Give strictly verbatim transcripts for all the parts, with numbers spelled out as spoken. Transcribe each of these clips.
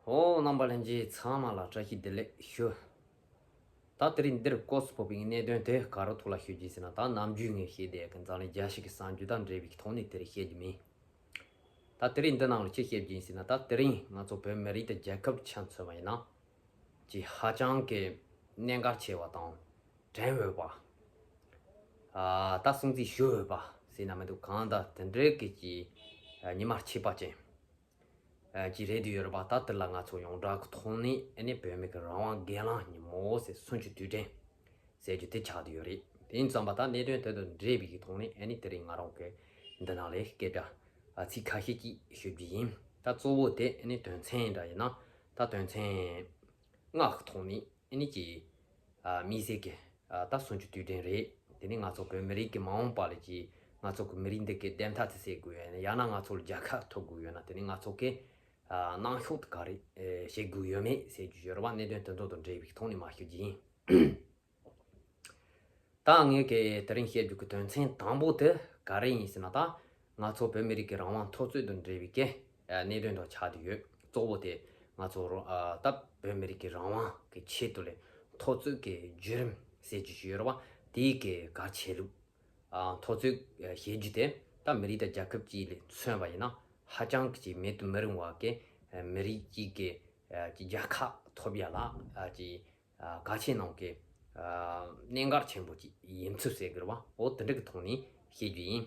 ཨོ། རྣམ་པ་ལྷན་རྒྱས་ཚང་མ་ལ་བཀྲ་ཤིས་བདེ་ལེགས་ཞུ། ད་དེ་རིང་འདིར་སྐོར་སུ་ཕོག་པའི་གནད་དོན་དེ་ག་རེ་ཐོག་ལ་ཞུ་རྒྱུ་ཡིན་ཟེར་ན། ད་ནམ་རྒྱུན་ངས་བཤད་བསྡད་ཀྱི་འཛམ་གླིང་རྒྱལ་སྤྱི་གི་གསར་འགྱུར་དང་འབྲེལ་བའི་ཐོག་ནས་དེ་རིང་བཤད་རྒྱུ་མིན། ད་དེ་རིང་འདི་ནང་ལ་ཅི་བཤད་རྒྱུ་ཡིན་ཟེར་ན། ད་དེ་རིང་ང་ཚོ་བོད་མི་རིགས་དང་རྒྱལ་ཁབ་ཆ་མཚོན་པ་ཡིན་ན། ཅིག་ཧ་ཅང་གི་གནད་འགག་ཆེ་བ་དང་དྲན་འོས་པ། ཨ། ད་སྲུང་བརྩི་ཞུ་འོས་པ་ཟེར་ན་མི་འདུག་གང་ལྟར་དེ་འདྲའི་གི་ཅིག་ཉི་མ་ཁྱད་པར་ཅན་ཨ་ཅིག་རེད་འདུག་ཡོད་རེད་པ། ད་དེ་ལ་ང་ཚོ་ཡོངས་གྲགས་ཀྱི་ཐོག་ནས་ཨ་ནི་བོད་མི་གི་རང་དབང་སྒེར་ལངས་ཉིན་མོ་ཟེར་གསུམ་བཅུ་དུས་དྲན་ཟེར་རྒྱུ་དེ་ཆགས་བསྡད་ཡོད་རེད། དེ་ཡིན་ཙམ་པ་ད་གནད་དོན་དེ་དང་འབྲེལ་བའི་གི་ཐོག་ནས་ཨ་ནི་དེ་རིང་ང་རང་གི་འདི་ནང་ལས་སྐད་ཆ་ཨ་ཚིག་ཁ་ཤས་ཅིག་ཞུ་རྒྱུ་ཡིན། ད་གཙོ་བོ་དེ་ཨ་ནི་དོན་ཚན་འདྲ་ཡིན་ན། ད་དོན་ཚན་ལྔ་གི་ཐོག་ནས་ཨ་ནི་ཅིག་ཨ་དམིགས་བསལ་གྱི་ཨ་ད་གསུམ་བཅུ་དུས་དྲན་རེད། དེ་ནི་ང་ཚོ་བོད་མི་རིགས་ཀྱི་མ་འོངས་པ་ལ་ཅིག་ང་ཚོ་གི་མི་རིགས་འདི་གི་བདེན་མཐའ་དེ་གསལ་དགོས་ཡོད་ན། ཡང་ན་ང་ཚོ་ལ་རྒྱལ་ཁ་ཐོབ་དགོས་ཡོད་ན། དེ་ནི་ང་ཚོ་གི་ཨ་གནོན་ཤུགས་དེ་ག་རེ་ཨེ་བྱེད་དགོས་ཡོད་མེད་ཟེར་རྒྱུ་ཡོད་རེད་པ། གནད་དོན་དེ་ཚོ་དང་འབྲེལ་བའི་ཐོག་ནས་མར་ཞུ་རྒྱུ་ཡིན། ད་ངས་གི་དེ་རིང་བཤད་རྒྱུ་གི་དོན་ཚན་དང་པོ་དེ་ག་རེ་ཡིན་ཟེར་ན། ད་ང་ཚོ་བོད་མི་རིགས་ཀྱི་རང་དབང་འཐབ་རྩོད་དང་འབྲེལ་བའི་གི་ཨ་གནད་དོན་དང་ཆགས་བསྡད་ཡོད། གཙོ་བོ་དེ་ང་ཚོ་རང་ཨ་ད་བོད་མི་རིགས་ཀྱི་རང་དབང་གི་ཆེད་དུ་ལས་འཐབ་རྩོད་ཀྱི་བརྒྱུད་རིམ་ཟེར་རྒྱུ་ཞིག་ཡོད་རེད་པ། དེའི་གི་གལ་ཆེ་ལུགས་ཨ་འཐབ་རྩོད་བྱེད་རྒྱུ་དེ་ད་མི་རིགས་དང་རྒྱལ་ཁབ་ཅིག་ལ་མཚོན་པ་ཡིན་ན། ཧ་ཅང་གི་ཅིག་མེད་དུ་མི་རུང་བ་གི་ཨ་མི་རིགས་ཅིག་གི་ཨ་ཅིག་རྒྱལ་ཁ་ཐོབ་ཡ་ལ་ཨ་ཅིག་ཨ་གལ་ཆེན་ནང་གི་ཨ་གནད་འགག་ཆེན་པོ་ཅིག་ཡིན་ཚུལ་ཟེར་དགོས་རེད་པ། འོ་དེ་འདྲ་གི་ཐོག་ནས་བཤད་རྒྱུ་ཡིན།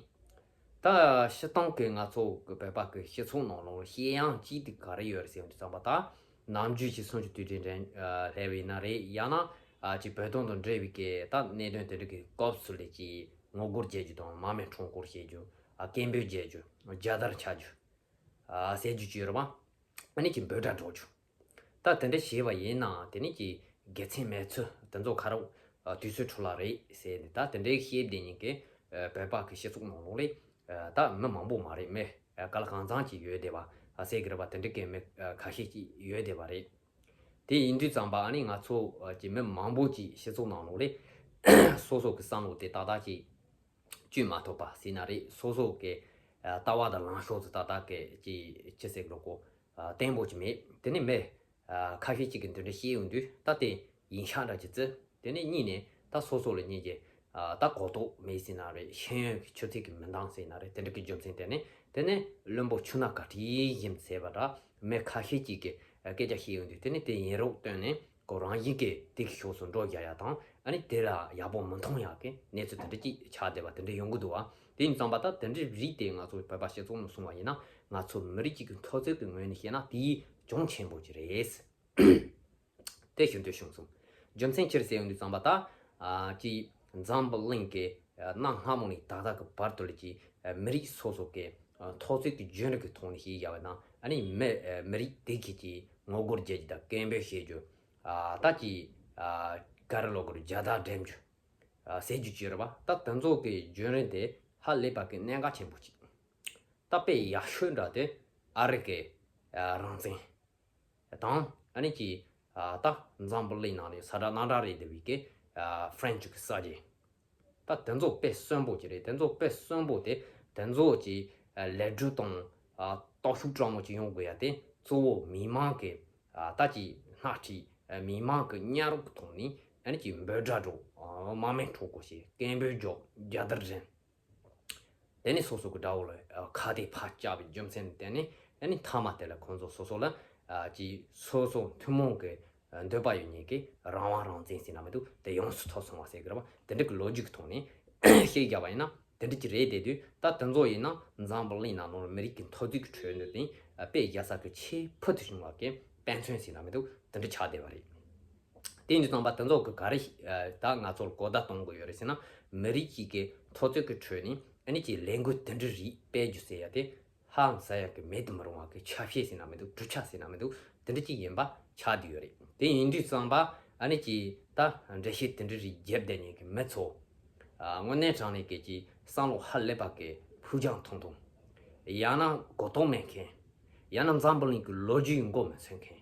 ད་སྤྱིར་བཏང་གི་ང་ཚོ་གི་བོད་པ་གི་སྤྱི་ཚོགས་ནང་ལོགས་བཤད་ཡང་ཅིག་དེ་ག་རེ་ཡོད་རེད་ཟེར་བ་དུས་ཙམ་པ། ད་ནམ་རྒྱུན་གྱི་གསུམ་བཅུ་དུས་དྲན་དྲན་ཨ་སླེབས་པ་ཡིན་ན་རེད། ཡང་ན་ཨ་ཅིག་བོད་དོན་དང་འབྲེལ་བའི་གི་ད་གནད་དོན་དེ་འདྲ་གི་སྐབས་སུ་ལས་ཅིག་ངོ་རྒོལ་བྱེད་རྒྱུ་དང་། དམག་མི་ཁྲོམ་སྐོར་བྱེད་རྒྱུ། ཨ་སྐད་འབོད་བྱེད་རྒྱུ། རྒྱལ་དར་འཕྱར་རྒྱུ། ཨ་ཟེར་རྒྱུ་ཅིག་ཡོད་རེད་པ། ཨ་ནི་ཅིག་འབོད་སྒྲ་སྒྲོག་རྒྱུ། ད་དེ་འདྲ་བྱས་པ་ཡིན་ན་དེ་ནི་ཅིག་དགེ་མཚན་མེད་ཚུལ་དེ་ཚོ་ཁ་རོག་ཨ་དུས་ཚོད་འཕྲོ་བརླག་རེད་ཟེར་ནས། ད་དེ་འདྲའི་བཤད་བསྡད་མཁན་གྱི་ཨ་བོད་པ་གི་སྤྱི་ཚོགས་ནང་ལོགས་ལས་ཨ་ད་མི་མང་པོ་མ་རེད། མི་ཨ་ག་ལ་གང་འཚམ་ཅིག་ཡོད་བསྡད་པ་ཨ་ཟེར་གི་རེད་པ། དེ་འདྲ་གི་མི་ཨ་ཁ་ཤས་ཅིག་ཡོད་བསྡད་པ་རེད། དེ་ཡིན་དུས་ཙམ་པ་ཨ་ནི་ང་ཚོ་ཨ་ཅིག་མི་མང་པོ་ཅིག་སྤྱི་ཚོགས་ནང་ལོགས་ལས་སོ་སོ་གི་བསམ་བློ་དེ་ཏག་ཏག་ཅིག་བཅོས་མ་ཐུབ་པ་ཟེར་ན་རེད། སོ་སོ་གི་ཨ་ལྟ་བ་དང་ལངས་ཕྱོགས་ཚོ་ཏག་ཏག་གི་ཅིག་ཅི་ཟེར་དགོས་གོ་ཨ་བརྟན་པོ་ཅིག་མེད། དེ་ནི་མི་ཨ་ཁ་ཤས་ཅིག་གིས་འདི་འདྲ་བཤད་ཡོང་དུས། ད་དེ་ཡིན་ཤག་འདྲ་ཅིག་བརྩི། དེ་ནས་གཉིས་ནས་ད་སོ་སོ་ལ་གཉིས་ཀྱི་ཨ་ད་གོ་རྟོགས་མེད་ཟེར་ན་རེད། ཤེས་ཡོན་གྱི་ཆུ་ཚད་ཀྱི་མི་འདང་ཟེར་ན་རེད། དེ་འདྲ་གི་རྒྱུ་མཚན་དེ་ནས། དེ་ནས་བླུན་པོ་ཆུ་ནང་ག་ཏི་ཡིན་ཟེར་བ་འདྲ། མི་ཁ་ཤས་ཅིག་གིས་ཨ་སྐད་ཆ་བཤད་ཡོང་དུས། དེ་ནས་དེ་ཡིན་རོགས་བཏོན་ནས་ཁོ་རང་བཞིན་གྱིས་དེ་གི་ཕྱོགས་སུ་འགྲོ་བཞག་ཡ་དང་། ཨ་ནི་དེ་ལ་ཡག་པོ་མི་མཐོང་ཡག་གི་གནས་ཚུལ་དེ་འདྲ་ཅིག་ཆགས་བསྡད་པ་དེ་འདྲ་ཡོང་གི་འདུག་བ། དེ་ཡིན་ཙམ་པ་ད་དེ་འདྲའི་རིགས་དེ་ང་ཚོ་བོད་པ་སྤྱི་ཚོགས་ནང་སོང་བ་ཡིན་ན། ང་ཚོ་མི་རིགས་གཅིག་གི་འཐབ་རྩོད་ཀྱི་ངོས་ནས་བཤད་ན་དེ་གྱོང་ཆེན་པོ་ཅིག་རེད། དེ་ཞུ་འདོད་བྱུང་སོང་། རྒྱུ་མཚན་ཅི་རེད་ཟེར་ཡོང་དུས་ཙམ་པ། ད་ཨ་ཅིག་འཛམ་བུ་གླིང་གི་ཨ་གནའ་སྔ་མོ་ནས་ད་ལྟ་གི་བར་དུ་ལ་ཅིག་ཨ་མི་རིགས་སོ་སོ་གི་ཨ་འཐབ་རྩོད་ཀྱི་རྒྱུན་རིང་གི་ཐོག་ནས་བཤད་ཡ་བ་ན། ཨ་ནི་མི་ཨ་མི་རིགས་དེ་གི་ཅིག་ངོ་རྒོལ་བྱེད་རྒྱུ་དང་། སྐད་འབོད་བྱེད་རྒྱུ། ཨ་ད་ཅིག་ཨ་ག་རེ་ལབ་དགོས་རེད། རྒྱལ་དར་འགྲེམས་རྒྱུ་ཨ་ཟེར་རྒྱུ་ཅིག་ཡོད་རེད་པ། ད་དེ་ཚོ་གི་རྒྱུན་རིང་དེ་ཧ་ལས་པ་གི་གནད་འགག་ཆེན་པོ་ཅིག་ད་དཔེ་ཡག་ཤོས་འདྲ་དེ་ཨ་རི་གི་ཨ་རང་བཙན་དང་། ཨ་ནི་ཅིག་ཨ་ད་འཛམ་བུ་གླིང་ནང་ནས་ས་ཁྲ་ནང་ཁྲ་རེད་བསྡད་པའི་གི་ཨ་ཧྥ་རན་ཆི་གི་གསར་བརྗེ། ད་དེ་ཚོ་དཔེ་གསོན་པོ་ཅིག་རེད། དེ་ཚོ་དཔེ་གསོན་པོ་དེ། དེ་ཚོ་ཅིག་ཨ་ལས་འགུལ་དང་ཨ་སྟོབས་ཤུགས་དྲག་མོ་ཅིག་ཡོང་དགོས་ཡ་དེ། གཙོ་བོ་མི་མང་གི་ཨ་ད་ཅིག་སྣེ་ཁྲིད། ཨ་མི་མང་གི་མཉམ་རུབ་ཀྱི་ཐོག་ནས་ཨ་ནི་ཅིག་འབོད་སྒྲ་སྒྲོག་ཨ་དམག་མི་ཁྲོམ་སྐོར་བྱེད། སྐད་འབོད་རྒྱག། རྒྱལ་དར་འགྲེམས། དེ་ནས་སོ་སོ་གི་དགྲ་བོ་ལ་ཨ་ཁ་གཏད་ཕར་བཅག་པའི་རྒྱུ་མཚན་དེ་ནི། ཨ་ནི་མཐའ་མ་དེ་ལ་ཁོང་ཚོ་སོ་སོ་ལ་ཨ་ཅིག་སོ་སོ་ཐུན་མོང་གི་ཨ་འདོད་པ་ཡོད་མཁན་གྱི་རང་དབང་རང་བཙན་ཟེར་ན་མི་འདུག་དེ་ཡོངས་སུ་ཐོབ་སོང་བ་ཟེར་གི་རེད་པ། དེ་འདྲ་གི་ལོ་རྒྱུས་ཀྱི་ཐོག་ནས་བཤད་རྒྱག་པ་ཡིན་ན་དེ་འདྲ་ཅིག་རེད་བསྡད་དུས། ད་དེ་ཚོ་ཡིན་ན་འཛམ་བུ་གླིང་ནང་ལོགས་མི་རིགས་ཀྱི་འཐབ་རྩོད་ཀྱི་ཁྲོད་ནས་དེ་ཨ་དཔེ་རྒྱལ་ས་གི་ཆེས་ཕུལ་དུ་བྱུང་བ་གི་དཔེ་མཚོན་ཟེར་ན་མི་འདུག་དེ་འདྲ་ཆགས་བསྡད་པ་རེད། དེ་ཡིན་དུས་ཙམ་པ་དེ་ཚོ་གི་ག་རེ་ཨ་ད་ང་ཚོར་གོ་བརྡ་གཏོང་དགོས་ཡོད་རེད་ཟེར་ན། མི་རིགས་གཅིག་གི་འཐབ་རྩོད་ཀྱི་ཁྲོད་ནས་ཨ་ནི་ཅིག་ལས་འགུལ་དེ་འདྲ་རིགས་སྤེལ་རྒྱུ་ཟེར་ཡ་དེ་ཧ་ལམ་ཟ་ཡ་གི་མེད་དུ་མི་རུང་བ་གི་ཆ་ཤས་ཟེར་ན་མི་འདུག་གྲུབ་ཆ་ཟེར་ན་མི་འདུག་དེ་འདྲ་ཅིག་ཡིན་པ་ཆགས་བསྡད་ཡོད་རེད། དེ་ཡིན་དུས་ཙམ་པ་ཨ་ནི་ཅིག་ད་འགྲེལ་བཤད་དེ་འདྲ་རིགས་བརྒྱབ་བསྡད་མཁན་གྱི་མི་ཚོ་ཨ་དངོས་གནས་དྲང་གནས་ཀྱི་ཅིག་བསམ་བློ་ཧ་ལས་པ་གི་ཕུགས་རྒྱང་ཐུང་ཐུང་། ཡང་ན་གོ་རྟོགས་མེད་མཁན། ཡང་ན་འཛམ་བུ་གླིང་གི་ལོ་རྒྱུས་མགོ་མི་ཚོས་མཁན་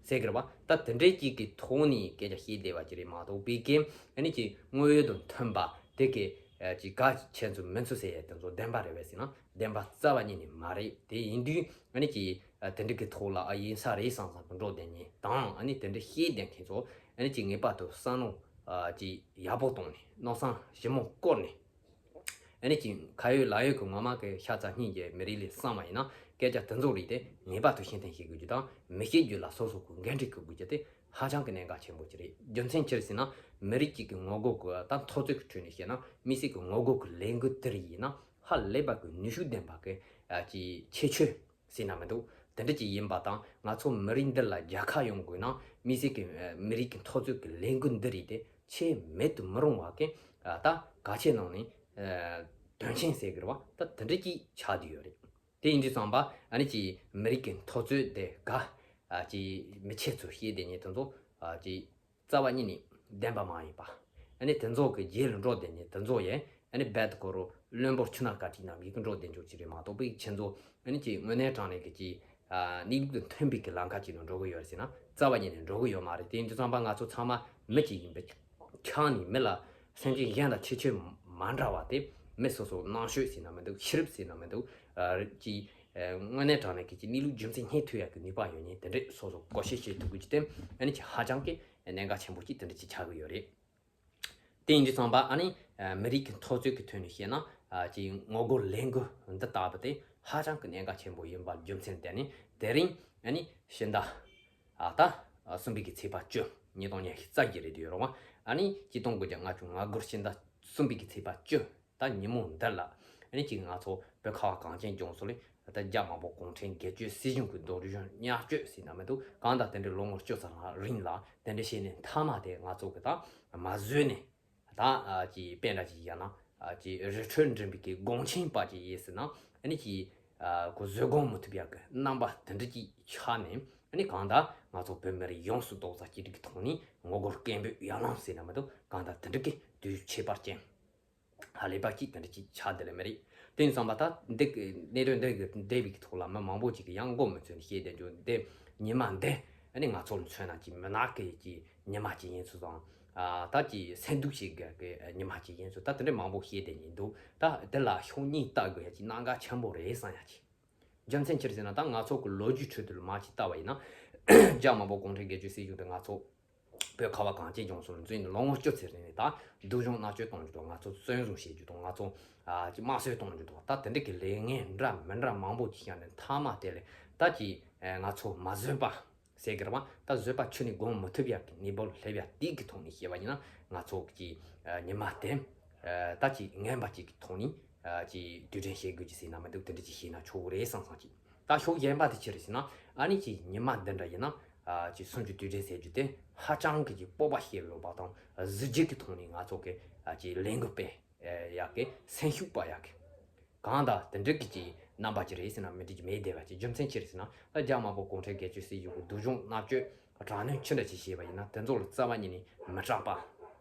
ཟེར་གི་རེད་པ། ད་དེ་འདྲའི་གཅིག་གི་ཐོག་ནས་སྐད་ཆ་བཤད་བསྡད་པ་ཅིག་རེད་མ་གཏོགས། བོད་ཀྱི་ཨ་ནི་ཅིག་དངོས་ཡོད་དང་མཐུན་པ་དེ་གི་ཨ་ཅིག་གལ་ཆེ་ཚོད་མིན་ཚོད་ཟེར་ཡ་དེ་ཚོ་བདེན་པ་རེད་པས་ཟེར་ན། བདེན་པ་རྩ་བ་ཉིད་ནས་མ་རེད། དེ་ཡིན་དུས་ཨ་ནི་ཅིག་ ཨ་དེ་འདྲ་གི་ཐོག་ལ་ཨ་ཡིན་ས་རེད་བསམ་བསམ་དུ་འགྲོ་བསྡད་མཁན་དང་། ཨ་ནི་དེ་འདྲ་ཤེས་བསྡད་མཁན་ཚོ་ཨ་ནི་ཅིག་ངེས་པར་དུ་བསམ་བློ་ཨ་ཅིག་ཡག་པོ་བཏང་ནས། མནོ་བསམ་ཞིབ་མོ་བསྐོར་ནས། ཨ་ནི་ཅིག་ཁ་ཡོད་ལག་ཡོད་ཀྱི་ངོ་མ་གི་ཤ་ཚ་སྙིང་རྗེ་མི་རིགས་ལ་བསམ་པ་ཡིན་ན། སྐད་ཆ་དེ་ཚོ་རིགས་དེ་ངེས་པར་དུ་ཤེས་ལྡན་ཤེས་དགོས་རྒྱུ་དང་། མི་ཤེས་རྒྱུ་ལ་སོ་སོ་གི་འགན་འཁྲི་འཁུར་དགོས་རྒྱུ་དེ་ཧ་ཅང་གི་གནད་འགག་ཆེན་པོ་ཅིག་རེད། རྒྱུ་མཚན་ཅི་རེད་ཟེར་ན། མི་རིགས་གཅིག་གི་ངོ་རྒོལ་གྱི་ད་འཐབ་རྩོད་ཀྱི་ཁྲོད་ནས་བཤད་ན། དམིགས་བསལ་གྱི་ངོ་རྒོལ་གྱི་ལས་འགུལ་དེ་རིགས་ཡིན་ན་ཧ་ལས་པ་གི་ནུས་ཤུགས་ལྡན་པ་གི་ཨ་ཅིག་ཁྱད་ཆོས་ཟེར་ན་མི་འདུག་དེ་འདྲ་ཅིག་ཡིན་པ་དང་། ང་ཚོ་མི་རིགས་འདི་ལ་རྒྱལ་ཁ་ཡོང་དགོས་ན། དམིགས་བསལ་གྱི་ཨ་མི་རིགས་ཀྱི་འཐབ་རྩོད་ཀྱི་ལས་འགུལ་འདི་རིགས་དེ་ཆེས་མེད་དུ་མི་རུང་བ་གི་ཨ་ད་གལ་ཆེ་ནང་ནས་ཨ་དོན་ཆེན་ཟེར་གི་རེད་བ། ད་དེ་འདྲ་ཅིག་ཆགས་བསྡད་ཡོད་རེད། དེ་ཡིན་དུས་ཙམ་པ་ཨ་ནི་ཅིག་མི་རིགས་ཀྱི་འཐབ་རྩོད་དེ་ག་ཨ་ཅིག་མི་ཆེ་ཚོ་བཤད་བསྡད་མཁན་དེ་ཚོ་ཨ་ཅིག་རྩ་བ་ཉིད་ནས་བདེན་པ་མ་ཡིན་པ། ཨ་ནི་དེ་ཚོ་གི་རྗེས་ལ་འགྲོ་བསྡད་མཁན་དེ་ཚོ་ཡང་ཨ་ནི་རྦད་དེ་ཁོ་རང་བླུན་པོར་ཆུ་ནང་ཀ་ཁྲིད་ནང་ཡི་གེ་འགྲོ་བསྡད་འཇོག་ཅིག་རེད་མ་གཏོགས། པའི་ཁྱེད་ཚོ་ཨ་ནི་ཅིག་དངོས་གནས་དྲང་གནས་ཀྱི་ཅིག་ཨ་གནས་ལུགས་དང་མཐུན་པའི་གི་ལམ་ཁ་ཅིག་ནང་འགྲོ་གི་ཡོད་རེད་ཟེར་ན། རྩ་བ་ཉིད་ནས་འགྲོ་གི་ཡོད་མ་རེད། དེ་ཡིན་དུས་ཙམ་པ་ང་ཚོ་ཚང་མ་མི་གཅིག་ཡིན་པའི་ཆ་ནས། མི་ལ་སེམས་ཅན་གཞན་དང་ཁྱད་ཆོས་མ་འདྲ་བ་དེ། མི་སོ་སོ་རྣམ་དཔྱོད་ཟེར་ན་མི་འདུག་ཤེས་རབ་ཟེར་ན་མི་འདུག་ཨ་ཅིག་ཨ་དངོས་གནས་དྲང་གནས་ཀྱི་ཅིག་གནས་ལུགས་རྒྱུ་མཚན་སྙིང་ཐག་ཡག་གི་ནུས་པ་ཡོད་མཁན་དེ་འདྲས་སོ་སོ་བགོ་བཤའ་བྱེད་ཐུབ་དགོས་ཀྱི་དེ་ཨ་ནི་ཅིག་ཧ་ཅང་གི་གནད་འགག་ཆེན་པོ་ཅིག་དེ་འདྲ་ཅིག་ཆགས་ཀྱི་ཡོད་རེད། དེ་ཡིན་དུས་ཙམ་པ་ཨ་ནི་ཨ་མི་རིགས་ཀྱི་འཐབ་རྩོད་ཀྱི་ཐོག་ནས་བཤད་ན། ཨ་ཅིག་ངོ་རྒོལ་ལས་འགུལ་འདི་ལྟ་བུ་དེ་ཧ་ཅང་གི་གནད་འགག་ཆེན་པོ་ཡིན་པ་རྒྱུ་མཚན་དེ་ནི། དེ་རིང་ཨ་ནི་ཕྱི་ཟླ་ཨ་ད་ཨ་གསུམ་པའི་གི་ཚེས་པ་བཅུ། ཉིས་སྟོང་ཉི་ཤུ་རྩ་བརྒྱད་རེད་དུས་རོང་བ། ཨ་ནི་ཆིག་སྟོང་དགུ་བརྒྱ་ལྔ་བཅུ་ང་དགུ་ཕྱི་ཟླ་གསུམ་པའི་གི་ཚེས་པ་བཅུ། ད་ཉིན་མོ་འདི་ལ་ཨ་ནི་ཅིག་ང་ཚོ་བོད་ཁ་བ་གངས་ཅན་ལྗོངས་སུ་ལ་ད་རྒྱ་དམར་པོ་གུང་ཁྲན་སྒེར་གཅོད་སྲིད་གཞུང་གི་སྡུག་སྦྱོང་བརྙས་བཅོས་ཟེར་ན་མི་འདུག་གང་ལྟར་དེ་འདྲའི་ལོ་ངོ་བཅུ་ཙམ་ལ་རིང་ལ་དེ་འདྲ་བྱས་ནས། མཐའ་མ་དེ་ང་ཚོ་གི་ད་མ་བཟོད་ནས། ད་ཨ་ཅིག་དཔེ་འདྲ་ཅིག་བཞག་ན། ཨ་ཅིག་རི་ཁྲོད་འགྲིམ་པའི་གི་དགོང་ཆེན་པ་ཅིག་ཡིན་ཟེར་ན། ཨ་ནི་ཅིག་ཨ་ཁོ་བཟོད་སྒོམ་མི་ཐུབ་ཡག་གི་རྣམ་པ་དེ་འདྲ་ཅིག་ཆགས་ནས། ཨ་ནི་གང་ལྟར་ང་ཚོ་བོད་མི་རིགས་ཡོངས་སུ་རྡོག་རྩ་གཅིག་སྒྲིལ་གྱི་ཐོག་ནས་ངོ་རྒོལ་སྐད་འབོད་ཡར་ལངས་ཟེར་ན་མི་འདུག་གང་ལྟར་དེ་འདྲ་གི་དུས་ཁྱད་པར་ཅན། ཧ་ལས་པ་ཅིག་དེ་འདྲ་ཅིག་ཆགས་བསྡད་ལེ་མི་རེད། དེ་ཡིན་ཙམ་པ་ད་འདི་གི་གནད་དོན་འདི་གི་འདས་པའི་གི་ཐོག་ལ་མི་མང་པོ་ཅིག་གི་ཡང་མགོ་མི་ཚོས་ནས་བཤད་བསྡད་རྒྱུ་འདི། ཉི་མ་འདི་ཨ་ནི་ང་ཚོ་ལ་མཚོན་ན་ཅིག་མུན་ནག་གི་ཅིག་ཉི་མ་ཅིག་ཡིན་ཚུལ་དང་། ཨ་ད་ཅིག་སེམས་སྡུག་བྱེད་དགོས་ཀྱི་ཉི་མ་ཅིག་ཡིན་ཚུལ། ད་དེ་འདྲ་མང་པོ་བཤད་བསྡད་ཀྱི་འདུག་ད་འདི་ལ་ཤུགས་སྣོན་བཏང་དགོས་ཡ་ཅིག་གནད་འགག་ཆེན་པོ་རེད་བསམ་ཡ་ཅིག་རྒྱུ་མཚན་ཅི་རེད་ཟེར་ན། ད་ང་ཚོ་གི་ལོ་རྒྱུས་ཁྲོད་དུ་ལ་མར་ཅིག་བལྟ་བ་ཡིན་ན། རྒྱ་དམར་པོ་གུང་ཁྲན་སྒེར་གཅོད་སྲིད་གཞུང་དེ་ང་ཚོ་བོད་ཁ་བ་གངས་ཅན་ལྗོངས་སུ་འཛུལ་ནས་ལོ་ངོ་བཅུ་ཙམ་རིང་ནས་ད་སྡུག་སྦྱོང་མནར་གཅོད་གཏོང་རྒྱུ་དང་། ང་ཚོ་བཙོན་བཟུང་བྱེད་རྒྱུ་དང་། ང་ཚོ་ཨ་ཅིག་དམར་གསོད་གཏོང་རྒྱུ་དང་། ད་དེ་འདྲ་གི་ལས་ངན་འདྲ་མི་འདྲ་མང་པོ་ཅིག་བྱས་ནས། མཐའ་མ་དེ་ལས་ད་ཅིག་ཨ་ང་ཚོ་མ་བཟོད་པ་ཟེར་གི་རེད་བ། ད་བཟོད་པ་ཁྱོན་ནས་སྒོམ་མི་ཐུབ་ཡག་གི་གནས་བབ་སླེབས་ཡ་དེ་གི་ཐོག་ནས་བཤད་པ་ཡིན་ན། ང་ཚོ་གི་ཨ་ཉི་མ་དེ་ཨ་ད་ཅིག་ངན་པ་ཅིག་གི་ཐོག་ནས་ཨ་ཅིག་དུས་དྲན་བྱེད་དགོས་ཀྱི་ཟེར་ན་མི་འདུག་དེ་འདྲ་ཅིག་བྱས་ན་ཆོག་གི་རེད་བསམ་བསམ་ཅིག་ད་ཕྱོགས་གཞན་པ་དེ་ཅི་རེད་ཟེར་ན། ཨ་ནི་ཅིག་ཉི་མ་འདི་འདྲ་ཡིན་ན། ཨ་ཅིག་གསུམ་བཅུའི་དུས་དྲན་ཟེར་རྒྱུ་དེ་ཧ་ཅང་གི་ཅིག་སྤོབས་པ་བྱེད་ཡོད་པ་དང་། གཟི་བརྗིད་ཀྱི་ཐོག་ནས་ང་ཚོ་གི་ཨ་ཅིག་ལས་འགུལ་སྤེལ་ཡག་གི་སེམས་ཤུགས་སྤར་ཡག་གི། གང་ལྟར་དེ་འདྲ་གི་ཅིག་རྣམ་པ་ཅིག་རེད་ཟེར་ན་མི་འགྲིག་རྒྱུ་མེད་བསྡད་པ་ཅིག་རྒྱུ་མཚན་ཅི་རེད་ཟེར་ན། ཨ་རྒྱ་དམར་པོ་གུང་ཁྲན་སྒེར་གཅོད་སྲིད་གཞུང་གི་སྡུག་སྦྱོང་མནར་གཅོད་དྲག་གནོན་ཅི་འདྲ་ཅིག་བྱས་པ་ཡིན་ན། དེ་ཚོ་ལ་རྩ་བ་ཉིད་ནས་མི་སྐྲག་པ།